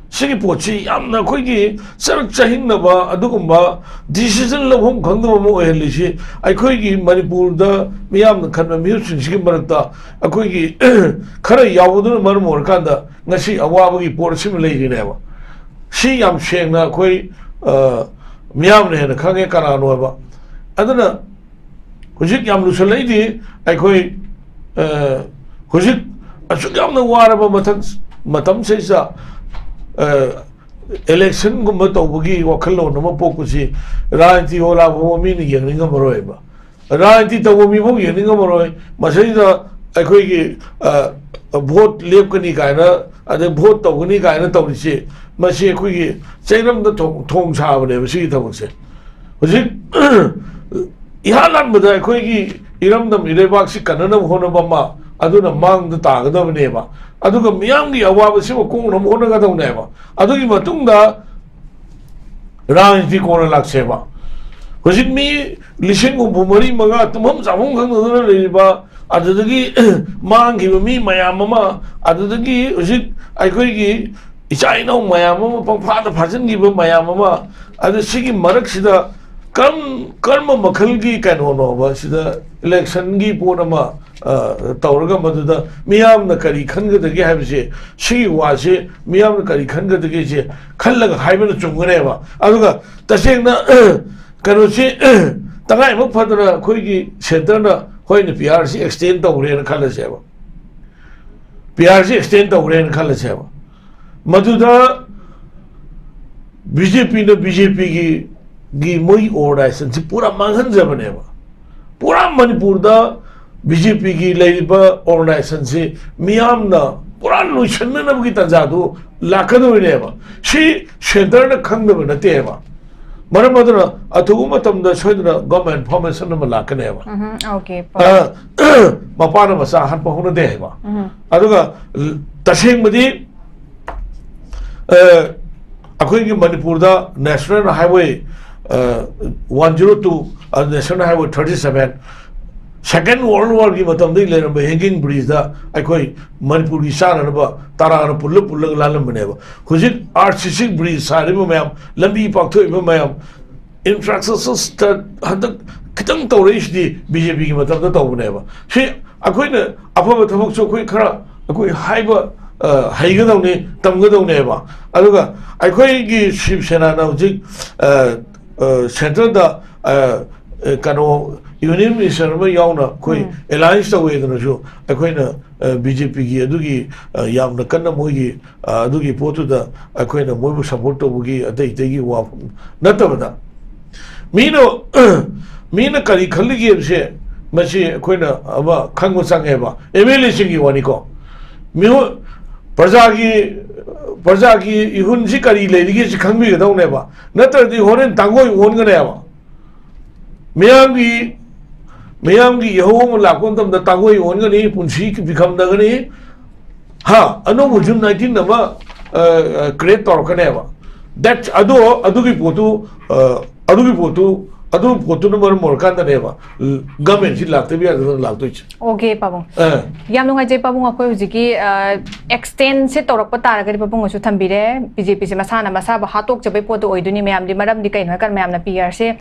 ꯁꯤꯒꯤ ꯄꯣꯠꯁꯤ ꯌꯥꯝꯅ ꯑꯩꯈꯣꯏꯒꯤ ꯆꯔꯛ ꯆꯍꯤꯡꯅꯕ, ꯑꯗꯨꯒꯨꯝꯕ decision ꯂꯧꯐꯝ ꯈꯪꯗꯕ ꯑꯃ ꯑꯣꯏꯍꯜꯂꯤꯁꯤ ꯑꯩꯈꯣꯏꯒꯤ ꯃꯅꯤꯄꯨꯔꯗ ꯃꯤꯌꯥꯝꯅ ꯈꯟꯕ ꯃꯤꯍꯨꯠꯁꯤꯡꯁꯤꯒꯤ ꯃꯔꯛꯇ ꯑꯩꯈꯣꯏꯒꯤ ꯈꯔ ꯌꯥꯎꯕꯗꯨꯅ ꯃꯔꯝ ꯑꯣꯏꯔꯀꯥꯟꯗ ꯉꯁꯤ ꯑꯋꯥꯕꯒꯤ ꯄꯣꯠ ꯑꯁꯤꯃ ꯂꯩꯔꯤꯅꯦꯕ꯫ ꯁꯤ ꯌꯥꯝ ꯁꯦꯡꯅ ꯑꯩꯈꯣꯏ, ꯑ, ꯃꯤꯌꯥꯝꯅ ꯍꯦꯟꯅ ꯈꯪꯉꯦ ꯀꯅꯥꯅꯣ ꯍꯥꯏꯕ꯫ ꯑꯗꯨꯅ ꯍꯧꯖꯤꯛ ꯌꯥꯝ ꯂꯨꯁꯜꯂꯛꯏꯗꯤ ꯑꯩꯈꯣꯏ, ꯑ, ꯍꯧꯖꯤꯛ ꯑꯁꯨꯛ ꯌꯥꯝꯅ ꯋꯥꯔꯕ ꯃꯊꯛ, ꯃꯇꯝꯁꯤꯗ, ꯑ, electionꯒꯨꯝꯕ ꯇꯧꯕꯒꯤ ꯋꯥꯈꯜꯂꯣꯟ ꯑꯃ ꯄꯣꯛꯄꯁꯤ ꯔꯥꯖꯅꯤꯇꯤ ꯑꯣꯂꯥ ꯐꯥꯎꯕ ꯃꯤꯅ ꯌꯦꯡꯅꯤꯡꯉꯝꯃꯔꯣꯏꯕ꯫ ꯔꯥꯖꯅꯤꯇꯤ ꯇꯧꯕ ꯃꯤꯐꯥꯎ ꯌꯦꯡꯅꯤꯡꯉꯝꯃꯔꯣꯏ꯫ ꯃꯁꯤꯗ ꯑꯩꯈꯣꯏꯒꯤ, ꯑ, vote ꯂꯦꯞꯀꯅꯤ ꯀꯥꯏꯅ, ꯑꯗꯩ vote ꯇꯧꯒꯅꯤ ꯀꯥꯏꯅ ꯇꯧꯔꯤꯁꯦ, ꯃꯁꯤ ꯑꯩꯈꯣꯏꯒꯤ ꯆꯩꯔꯝꯗ ꯊꯣꯡ, ꯊꯣꯡ ꯁꯥꯕꯅꯦꯕ ꯁꯤꯒꯤ ꯊꯕꯛꯁꯦ꯫ ꯍꯧꯖꯤꯛ ꯏꯍꯥꯟ ꯍꯥꯟꯕꯗ ꯑꯩꯈꯣꯏꯒꯤ ꯏꯔꯝꯗꯝ ꯏꯔꯩꯕꯥꯛꯁꯤ ꯀꯟꯅꯅꯕ ꯍꯣꯠꯅꯕ ꯑꯃ ꯑꯗꯨꯅ ꯃꯥꯡꯗ ꯇꯥꯒꯗꯕꯅꯦꯕ꯫ ꯑꯗꯨꯒ ꯃꯤꯌꯥꯝꯒꯤ ꯑꯋꯥꯕꯁꯤꯃ ꯀꯣꯛꯅꯕ ꯍꯣꯠꯅꯒꯗꯕꯅꯦꯕ꯫ ꯑꯗꯨꯒꯤ ꯃꯇꯨꯡꯗ ꯔꯥꯖꯅꯤꯇꯤ ꯀꯣꯟꯅ ꯂꯥꯛꯁꯦꯕ꯫ ꯍꯧꯖꯤꯛ ꯃꯤ ꯂꯤꯁꯤꯡ ꯍꯨꯝꯐꯨ ꯃꯔꯤ ꯃꯉꯥ ꯇꯨꯝꯐꯝ ꯆꯥꯐꯝ ꯈꯪꯗꯗꯅ ꯂꯩꯔꯤꯕ, ꯑꯗꯨꯗꯒꯤ ꯃꯥꯡꯈꯤꯕ ꯃꯤ ꯃꯌꯥꯝ ꯑꯃ, ꯑꯗꯨꯗꯒꯤ ꯍꯧꯖꯤꯛ ꯑꯩꯈꯣꯏꯒꯤ ꯏꯆꯥ ꯏꯅꯥꯎ ꯃꯌꯥꯝ ꯑꯃ ꯄꯪꯐꯥꯗ ꯐꯥꯖꯤꯟꯈꯤꯕ ꯃꯌꯥꯝ ꯑꯃ, ꯑꯗꯨ ꯁꯤꯒꯤ ꯃꯔꯛꯁꯤꯗ ꯀꯔꯝ-, ꯀꯔꯝꯕ ꯃꯈꯜꯒꯤ ꯀꯩꯅꯣꯅꯣꯕ ꯁꯤꯗ electionꯒꯤ ꯄꯣꯠ ꯑꯃ, ꯑ, ꯇꯧꯔꯒ ꯃꯗꯨꯗ ꯃꯤꯌꯥꯝꯅ ꯀꯔꯤ ꯈꯟꯒꯗꯒꯦ ꯍꯥꯏꯕꯁꯦ, ꯁꯤꯒꯤ ꯋꯥꯁꯦ ꯃꯤꯌꯥꯝꯅ ꯀꯔꯤ ꯈꯟꯒꯗꯒꯦꯁꯦ ꯈꯜꯂꯒ ꯍꯥꯏꯕꯅ ꯆꯨꯝꯒꯅꯦꯕ꯫ ꯑꯗꯨꯒ ꯇꯁꯦꯡꯅ ꯀꯩꯅꯣꯁꯤ ꯇꯉꯥꯏꯐꯝ ꯐꯗꯅ ꯑꯩꯈꯣꯏꯒꯤ centreꯅ ꯍꯣꯏꯅ P R C extend ꯇꯧꯈ꯭ꯔꯦꯅ ꯈꯜꯂꯁꯦꯕ, P R C extend ꯇꯧꯈ꯭ꯔꯦꯅ ꯈꯜꯂꯁꯦꯕ, ꯃꯗꯨꯗ BJPꯅ BJPꯒꯤ ꯒꯤ ꯃꯣꯏꯒꯤ organizationꯁꯤ ꯄꯨꯔꯥ ꯃꯥꯡꯍꯟꯖꯕꯅꯦꯕ꯫ ꯄꯨꯔꯥ ꯃꯅꯤꯄꯨꯔꯗ BJPꯒꯤ ꯂꯩꯔꯤꯕ organizationꯁꯤ ꯃꯤꯌꯥꯝꯅ ꯄꯨꯔꯥ ꯂꯣꯏꯁꯤꯟꯅꯅꯕꯒꯤ ꯇꯥꯟꯖꯥꯗꯨ ꯂꯥꯛꯀꯗꯧꯔꯤꯅꯦꯕ꯫ ꯁꯤ centreꯅ ꯈꯪꯗꯕ ꯅꯠꯇꯦꯕ꯫ ꯃꯔꯝ ꯑꯗꯨꯅ ꯑꯊꯨꯕ ꯃꯇꯝꯗ ꯁꯣꯏꯗꯅ government formation ꯑꯃ ꯂꯥꯛꯀꯅꯦꯕ꯫ ꯎꯝ, okay. ꯑ, ꯃꯄꯥꯅ ꯃꯆꯥ ꯍꯥꯠꯄ ꯍꯧꯅꯗꯦ ꯍꯥꯏꯕ꯫ ꯎꯝ. ꯑꯗꯨꯒ ꯇꯁꯦꯡꯕꯗꯤ, ꯑ, ꯑꯩꯈꯣꯏꯒꯤ ꯃꯅꯤꯄꯨꯔꯗ National Highway, ꯑ, one zero two, ꯑ, National Highway thirty seven, Second World Warꯒꯤ ꯃꯇꯝꯗꯒꯤ ꯂꯩꯔꯝꯕ hanging bridgeꯗ ꯑꯩꯈꯣꯏ ꯃꯅꯤꯄꯨꯔꯒꯤ ꯆꯥꯅꯅꯕ ꯇꯔꯥꯅ ꯄꯨꯜꯂ ꯄꯨꯜꯂꯒ ꯂꯥꯜꯂꯝꯕꯅꯦꯕ꯫ ꯍꯧꯖꯤꯛ artistic bridge ꯁꯥꯔꯤꯕ ꯃꯌꯥꯝ, ꯂꯝꯕꯤ ꯄꯥꯛꯊꯣꯛꯏꯕ ꯃꯌꯥꯝ, infrastructure ꯍꯟꯗꯛ ꯈꯤꯇꯪ ꯇꯧꯔꯛꯏꯁꯤꯗꯤ BJPꯒꯤ ꯃꯇꯝꯗ ꯇꯧꯕꯅꯦꯕ꯫ ꯁꯤ ꯑꯩꯈꯣꯏꯅ ꯑꯐꯕ ꯊꯕꯛꯁꯨ ꯑꯩꯈꯣꯏ ꯈꯔ ꯑꯩꯈꯣꯏ ꯍꯥꯏꯕ, ꯑ, ꯍꯩꯒꯗꯧꯅꯤ, ꯇꯝꯒꯗꯧꯅꯦꯕ꯫ ꯑꯗꯨꯒ ꯑꯩꯈꯣꯏꯒꯤ ꯁꯤꯕ ꯁꯦꯅꯥꯅ ꯍꯧꯖꯤꯛ, ꯑ, ꯑ, centreꯗ, ꯑ, ꯑ, ꯀꯩꯅꯣ, union minister ꯑꯃ ꯌꯥꯎꯅ ꯑꯩꯈꯣꯏ ꯎꯝ. alliance ꯇꯧꯋꯦꯗꯅꯁꯨ ꯑꯩꯈꯣꯏꯅ, ꯑ, BJPꯒꯤ ꯑꯗꯨꯒꯤ, ꯑ, ꯌꯥꯝꯅ ꯀꯟꯅ ꯃꯣꯏꯒꯤ, ꯑ, ꯑꯗꯨꯒꯤ ꯄꯣꯠꯇꯨꯗ ꯑꯩꯈꯣꯏꯅ ꯃꯣꯏꯕꯨ support ꯇꯧꯕꯒꯤ ꯑꯇꯩ ꯑꯇꯩꯒꯤ ꯋꯥꯐꯝ ꯅꯠꯇꯕꯗ, ꯃꯤꯅ, ꯃꯤꯅ ꯀꯔꯤ ꯈꯜꯂꯤꯒꯦ ꯍꯥꯏꯕꯁꯦ ꯃꯁꯤ ꯑꯩꯈꯣꯏꯅ ꯑꯃ ꯈꯪꯕ ꯆꯪꯉꯦꯕ꯫ MLAꯁꯤꯡꯒꯤ ꯋꯥꯅꯤꯀꯣ꯫ ꯃꯤꯑꯣ-, ꯄ꯭ꯔꯖꯥꯒꯤ, ꯄ꯭ꯔꯖꯥꯒꯤ ꯏꯍꯨꯟꯁꯤ ꯀꯔꯤ ꯂꯩꯔꯤꯒꯦ ꯁꯤ ꯈꯪꯕꯤꯒꯗꯧꯅꯦꯕ꯫ ꯅꯠꯇ꯭ꯔꯗꯤ ꯍꯣꯔꯦꯟ ꯇꯥꯡꯒꯣꯏ ꯑꯣꯟꯒꯅꯦꯕ꯫ ꯃꯤꯌꯥꯝꯒꯤ, ꯃꯤꯌꯥꯝꯒꯤ ꯏꯍꯧ ꯑꯃ ꯂꯥꯛꯄ ꯃꯇꯝꯗ ꯇꯥꯡꯒꯣꯏ ꯑꯣꯟꯒꯅꯤ, ꯄꯨꯟꯁꯤ ꯄꯤꯈꯝꯗꯒꯅꯤ꯫ ꯍꯥ, ꯑꯅꯧꯕ June nineteen ꯑꯃ, ꯑ, ꯑ, create ꯇꯧꯔꯛꯀꯅꯦꯕ꯫ That, ꯑꯗꯣ, ꯑꯗꯨꯒꯤ ꯄꯣꯠꯇꯨ, ꯑ, ꯑꯗꯨꯒꯤ ꯄꯣꯠꯇꯨ, ꯑꯗꯨ ꯄꯣꯠꯇꯨꯅ ꯃꯔꯝ ꯑꯣꯏꯔꯀꯥꯟꯗꯅꯦꯕ, governmentꯁꯤ ꯂꯥꯛꯇꯕ ꯌꯥꯗꯗꯅ ꯂꯥꯛꯇꯣꯏꯁꯦ꯫ Okay, ꯄꯥꯕꯨꯡ꯫ ꯑ. ꯌꯥꯝ ꯅꯨꯡꯉꯥꯏꯖꯩ, ꯄꯥꯕꯨꯡ꯫ ꯑꯩꯈꯣꯏ ꯍꯧꯖꯤꯛꯀꯤ, ꯑ, extendꯁꯦ ꯇꯧꯔꯛꯄ ꯇꯥꯔꯒꯗꯤ, ꯄꯥꯕꯨꯡꯅꯁꯨ ꯊꯝꯕꯤꯔꯦ, BJPꯁꯦ ꯃꯁꯥꯅ ꯃꯁꯥꯕꯨ ꯍꯥꯠꯇꯣꯛꯆꯕꯩ ꯄꯣꯠꯇꯣ ꯑꯣꯏꯗꯣꯏꯅꯤ ꯃꯌꯥꯝꯗꯤ꯫ ꯃꯔꯝꯗꯤ ꯀꯩꯅꯣ ꯍꯥꯏꯀꯥꯟꯗ, ꯃꯌꯥꯝꯅ PRꯁꯦ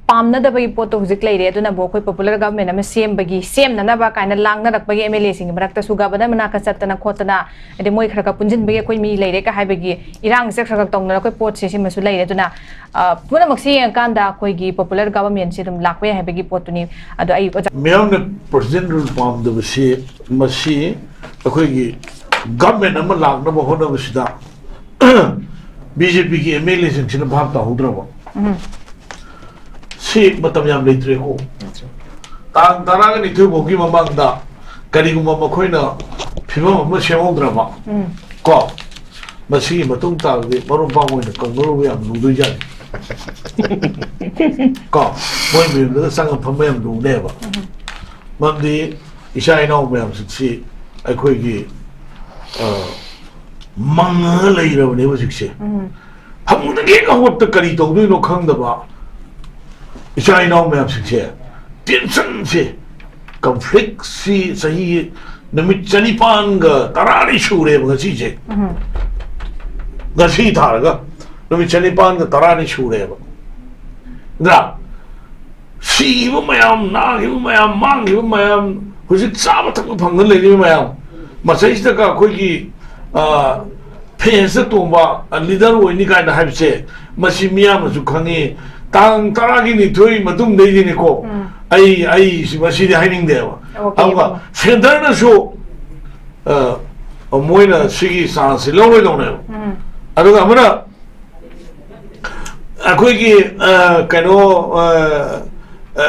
ꯄꯥꯝꯅꯗꯕꯒꯤ ꯄꯣꯠꯇꯣ ꯍꯧꯖꯤꯛ ꯂꯩꯔꯦ꯫ ꯑꯗꯨꯅꯕꯨ ꯑꯩꯈꯣꯏ ꯄꯣꯄꯨꯂꯔ ꯒꯚꯔꯟꯃꯦꯟ ꯑꯃ ꯁꯦꯝꯕꯒꯤ, ꯁꯦꯝꯅꯅꯕ ꯀꯥꯏꯅ ꯂꯥꯡꯅꯔꯛꯄꯒꯤ ꯑꯦꯝ ꯑꯦꯜ ꯑꯦꯁꯤꯡꯒꯤ ꯃꯔꯛꯇꯁꯨ ꯒꯚꯔꯅꯔ ꯃꯅꯥꯛꯇ ꯆꯠꯇꯅ ꯈꯣꯠꯇꯅ, ꯍꯥꯏꯗꯤ ꯃꯣꯏ ꯈꯔ ꯈꯔ ꯄꯨꯟꯁꯤꯟꯕꯒꯤ ꯑꯩꯈꯣꯏ ꯃꯤ ꯂꯩꯔꯦꯒ ꯍꯥꯏꯕꯒꯤ ꯏꯔꯥꯡꯁꯦ ꯈꯔ ꯈꯔ ꯇꯧꯅꯔꯛꯄꯒꯤ ꯄꯣꯠꯁꯦ ꯁꯤꯃꯁꯨ ꯂꯩꯔꯦ꯫ ꯑꯗꯨꯅ, ꯑ, ꯄꯨꯝꯅꯃꯛꯁꯤ ꯌꯦꯡꯉꯀꯥꯟꯗ ꯑꯩꯈꯣꯏꯒꯤ ꯄꯣꯄꯨꯂꯔ ꯒꯚꯔꯟꯃꯦꯟꯁꯤ ꯑꯗꯨꯝ ꯂꯥꯛꯄ ꯌꯥꯏ ꯍꯥꯏꯕꯒꯤ ꯄꯣꯠꯇꯨꯅꯤ꯫ ꯑꯗꯣ ꯑꯩ ꯑꯣꯖꯥ ꯃꯤꯌꯥꯝꯅ ꯄ꯭ꯔꯁꯤꯗꯦꯟ ꯔꯨꯜ ꯄꯥꯝꯗꯕꯁꯤ, ꯃꯁꯤ ꯑꯩꯈꯣꯏꯒꯤ ꯒꯚꯔꯟꯃꯦꯟ ꯑꯃ ꯂꯥꯛꯅꯕ ꯍꯣꯠꯅꯕꯁꯤꯗ ꯕꯤ ꯖꯦ ꯄꯤꯒꯤ ꯑꯦꯝ ꯑꯦꯜ ꯑꯦꯁꯤꯡꯁꯤꯅ ꯚꯥꯞ ꯇꯥꯍꯧꯗ꯭ꯔꯕ꯫ ꯎꯝ꯫ ꯁꯤ ꯃꯇꯝ ꯌꯥꯝ ꯂꯩꯇ꯭ꯔꯦꯀꯣ꯫ ꯇꯥꯡ ꯇꯔꯥꯒ ꯅꯤꯊꯣꯏ ꯐꯥꯎꯒꯤ ꯃꯃꯥꯡꯗ ꯀꯔꯤꯒꯨꯝꯕ ꯃꯈꯣꯏꯅ ꯐꯤꯕꯝ ꯑꯃ ꯁꯦꯝꯍꯧꯗ꯭ꯔꯕ, ꯎꯝ꯫ ꯀꯣ, ꯃꯁꯤꯒꯤ ꯃꯇꯨꯡ ꯇꯥꯕꯗꯤ ꯃꯔꯨꯞ ꯃꯄꯥꯡ ꯑꯣꯏꯅ ꯀꯪꯉꯔꯨꯕ ꯌꯥꯝ ꯂꯨꯗꯣꯏꯖꯥꯠꯅꯤ꯫ ꯀꯣ, ꯃꯣꯏ ꯃꯌꯨꯝꯗꯨꯗ ꯆꯪꯉ ꯐꯝꯕ ꯌꯥꯝ ꯂꯨꯅꯦꯕ꯫ ꯎꯝ꯫ ꯃꯔꯝꯗꯤ ꯏꯆꯥ ꯏꯅꯥꯎ ꯃꯌꯥꯝꯁꯤꯡꯁꯤ ꯑꯩꯈꯣꯏꯒꯤ, ꯑ, ꯃꯪꯉꯒ ꯂꯩꯔꯕꯅꯦꯕ ꯍꯧꯖꯤꯛꯁꯦ꯫ ꯎꯝ꯫ ꯐꯃꯨꯡꯗꯒꯤ ꯍꯦꯛ ꯍꯧꯒꯠꯄꯗ ꯀꯔꯤ ꯇꯧꯗꯣꯏꯅꯣ ꯈꯪꯗꯕ ꯏꯆꯥ ꯏꯅꯥꯎ ꯃꯌꯥꯝꯁꯤꯡꯁꯦ, ꯇꯦꯟꯁꯟꯁꯦ, ꯀꯟꯐ꯭ꯂꯤꯛꯁꯤ ꯆꯍꯤ ꯅꯨꯃꯤꯠ ꯆꯅꯤꯄꯥꯟꯒ ꯇꯔꯥꯅꯤ ꯁꯨꯔꯦꯕ ꯉꯁꯤꯁꯦ꯫ ꯎꯝ꯫ ꯉꯁꯤ ꯊꯥꯔꯒ ꯅꯨꯃꯤꯠ ꯆꯅꯤꯄꯥꯟꯒ ꯇꯔꯥꯅꯤ ꯁꯨꯔꯦꯕ꯫ ꯅꯠꯇ꯭ꯔꯥ? ꯁꯤꯈꯤꯕ ꯃꯌꯥꯝ, ꯅꯥꯈꯤꯕ ꯃꯌꯥꯝ, ꯃꯥꯡꯈꯤꯕ ꯃꯌꯥꯝ, ꯍꯧꯖꯤꯛ ꯆꯥꯕ ꯊꯛꯄ ꯐꯪꯗꯅ ꯂꯩꯔꯤꯕ ꯃꯌꯥꯝ, ꯃꯁꯩꯁꯤꯗꯒ ꯑꯩꯈꯣꯏꯒꯤ, ꯑ, ꯐꯦꯟꯁꯇ ꯇꯣꯡꯕ, ꯑ, ꯂꯤꯗꯔ ꯑꯣꯏꯅꯤ ꯀꯥꯏꯅ ꯍꯥꯏꯕꯁꯦ, ꯃꯁꯤ ꯃꯤꯌꯥꯝꯅꯁꯨ ꯈꯪꯉꯤ꯫ ꯇꯥꯡ ꯇꯔꯥꯒꯤ ꯅꯤꯊꯣꯏ ꯃꯇꯨꯡꯗꯩꯗꯤꯅꯤꯀꯣ, ꯎꯝ꯫ ꯑꯩ, ꯑꯩ ꯁꯤ, ꯃꯁꯤꯗꯤ ꯍꯥꯏꯅꯤꯡꯗꯦꯕ꯫ ꯑꯣꯀꯦ, ꯑꯗꯨꯒ ꯎꯝ꯫ ꯁꯦꯟꯇꯔꯅꯁꯨ, ꯑ, ꯃꯣꯏꯅ ꯁꯤꯒꯤ ꯆꯥꯟꯁꯁꯤ ꯂꯧꯔꯣꯏꯗꯧꯅꯦꯕ꯫ ꯎꯝ꯫ ꯑꯗꯨꯒ ꯑꯃꯅ ꯑꯩꯈꯣꯏꯒꯤ, ꯑ, ꯀꯩꯅꯣ, ꯑ, ꯑ,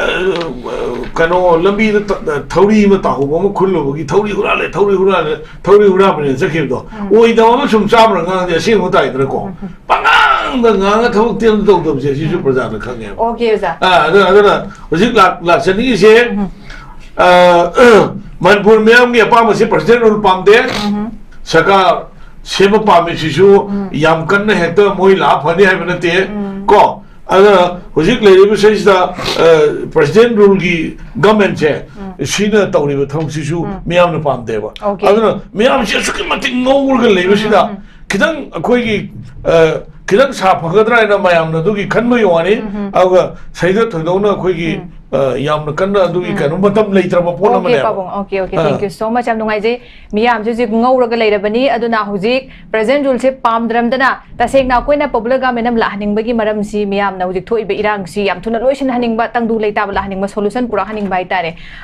ꯀꯩꯅꯣ, ꯂꯝꯕꯤꯗ ꯊ-, ꯊꯧꯔꯤ ꯑꯃ ꯇꯥꯍꯧꯕ ꯑꯃ ꯈꯨꯜꯂꯨꯕꯒꯤ ꯊꯧꯔꯤ ꯍꯨꯔꯥꯜꯂꯦ, ꯊꯧꯔꯤ ꯍꯨꯔꯥꯜꯂꯦ, ꯊꯧꯔꯤ ꯍꯨꯔꯥꯟꯕꯅꯦꯅ ꯆꯠꯈꯤꯕꯗꯣ꯫ ꯎꯝ꯫ ꯑꯣꯏꯗꯕ ꯑꯃ ꯁꯨꯝ ꯆꯥꯕ꯭ꯔꯥ ꯉꯥꯡꯗꯦ, ꯑꯁꯦꯡꯕ ꯇꯥꯏꯗꯅꯀꯣ꯫ ꯎꯝ꯫ ꯄꯉꯥꯡꯗ ꯉꯥꯡꯉ ꯊꯕꯛꯇꯤ ꯑꯝꯇ ꯇꯧꯗꯕꯁꯦ ꯁꯤꯁꯨ ꯎꯝ꯫ ꯄ꯭ꯔꯖꯥꯅ ꯈꯪꯉꯦꯕ꯫ ꯑꯣꯀꯦ, ꯑꯣꯖꯥ꯫ ꯑ, ꯑꯗꯨ-, ꯑꯗꯨꯅ ꯍꯧꯖꯤꯛ ꯂꯥꯛ-, ꯂꯥꯛꯆꯅꯤꯡꯉꯤꯁꯦ, ꯎꯝ꯫ ꯑ, ꯃꯅꯤꯄꯨꯔ ꯃꯤꯌꯥꯝꯒꯤ ꯑꯄꯥꯝꯕꯁꯦ ꯄ꯭ꯔꯁꯤꯗꯦꯟ ꯔꯨꯜ ꯄꯥꯝꯗꯦ꯫ ꯎꯝ꯫ ꯁꯔꯀꯥꯔ ꯁꯦꯝꯕ ꯄꯥꯝꯃꯤ, ꯁꯤꯁꯨ ꯎꯝ꯫ ꯌꯥꯝ ꯀꯟꯅ ꯍꯦꯛꯇ ꯃꯣꯏ ꯂꯥꯛꯑ ꯐꯅꯤ ꯍꯥꯏꯕ ꯅꯠꯇꯦ, ꯎꯝ꯫ ꯀꯣ꯫ ꯑꯗꯨꯅ ꯍꯧꯖꯤꯛ ꯂꯩꯔꯤꯕ ꯁꯤꯗꯩꯁꯤꯗ, ꯑ, ꯄ꯭ꯔꯁꯤꯗꯦꯟ ꯔꯨꯜꯒꯤ ꯒꯃꯦꯟꯁꯦ, ꯎꯝ꯫ ꯁꯤꯅ ꯇꯧꯔꯤꯕ ꯊꯕꯛꯁꯤꯁꯨ ꯎꯝ꯫ ꯃꯤꯌꯥꯝꯅ ꯄꯥꯝꯗꯦꯕ꯫ ꯑꯣꯀꯦ꯫ ꯑꯗꯨꯅ ꯃꯤꯌꯥꯝꯁꯤ ꯑꯁꯨꯛꯀꯤ ꯃꯇꯤꯛ ꯉꯧꯔꯒ ꯂꯩꯕꯁꯤꯗ ꯎꯝ, ꯎꯝ, ꯎꯝ꯫ ꯈꯤꯇꯪ ꯑꯩꯈꯣꯏꯒꯤ, ꯑ, ꯈꯤꯇꯪ ꯁꯥꯐꯒꯗ꯭ꯔꯥ ꯍꯥꯏꯅ ꯃꯌꯥꯝꯅ ꯑꯗꯨꯒꯤ ꯈꯟꯕꯒꯤ ꯋꯥꯅꯤ꯫ ꯑꯗꯨꯒ ꯁꯤꯗ ꯊꯣꯏꯗꯣꯛꯅ ꯑꯩꯈꯣꯏꯒꯤ, ꯑ, ꯌꯥꯝꯅ ꯀꯟꯅ ꯑꯗꯨꯒꯤ ꯀꯩꯅꯣ ꯃꯇꯝ ꯂꯩꯇ꯭ꯔꯕ ꯄꯣꯠ ꯑꯣꯀꯦ, ꯑꯃꯅꯦꯕ꯫ ꯄꯥꯕꯨꯡ, ꯑꯣꯀꯦ, ꯑꯣꯀꯦ, ꯑꯥ꯫ Thank you so much. ꯌꯥꯝ ꯅꯨꯡꯉꯥꯏꯖꯩ꯫ ꯃꯤꯌꯥꯝꯁꯦ ꯍꯧꯖꯤꯛ ꯉꯧꯔꯒ ꯂꯩꯔꯕꯅꯤ꯫ ꯑꯗꯨꯅ ꯍꯧꯖꯤꯛ present rule ꯁꯦ ꯄꯥꯝꯗ꯭ꯔꯝꯗꯅ ꯇꯁꯦꯡꯅ ꯑꯩꯈꯣꯏꯅ popular government ꯑꯃ ꯂꯥꯛꯍꯟꯅꯤꯡꯕꯒꯤ ꯃꯔꯝꯁꯤ ꯃꯤꯌꯥꯝꯅ ꯍꯧꯖꯤꯛ ꯊꯣꯛꯏꯕ ꯏꯔꯥꯡꯁꯤ ꯌꯥꯝ ꯊꯨꯅ ꯂꯣꯏꯁꯤꯟꯍꯟꯅꯤꯡꯕ, ꯇꯪꯗꯨ ꯂꯩꯇꯥꯕ ꯂꯥꯛꯍꯟꯅꯤꯡꯕ, solution ꯄꯨꯔꯛꯍꯟꯅꯤꯡꯕ ꯍꯥꯏꯇꯥꯔꯦ꯫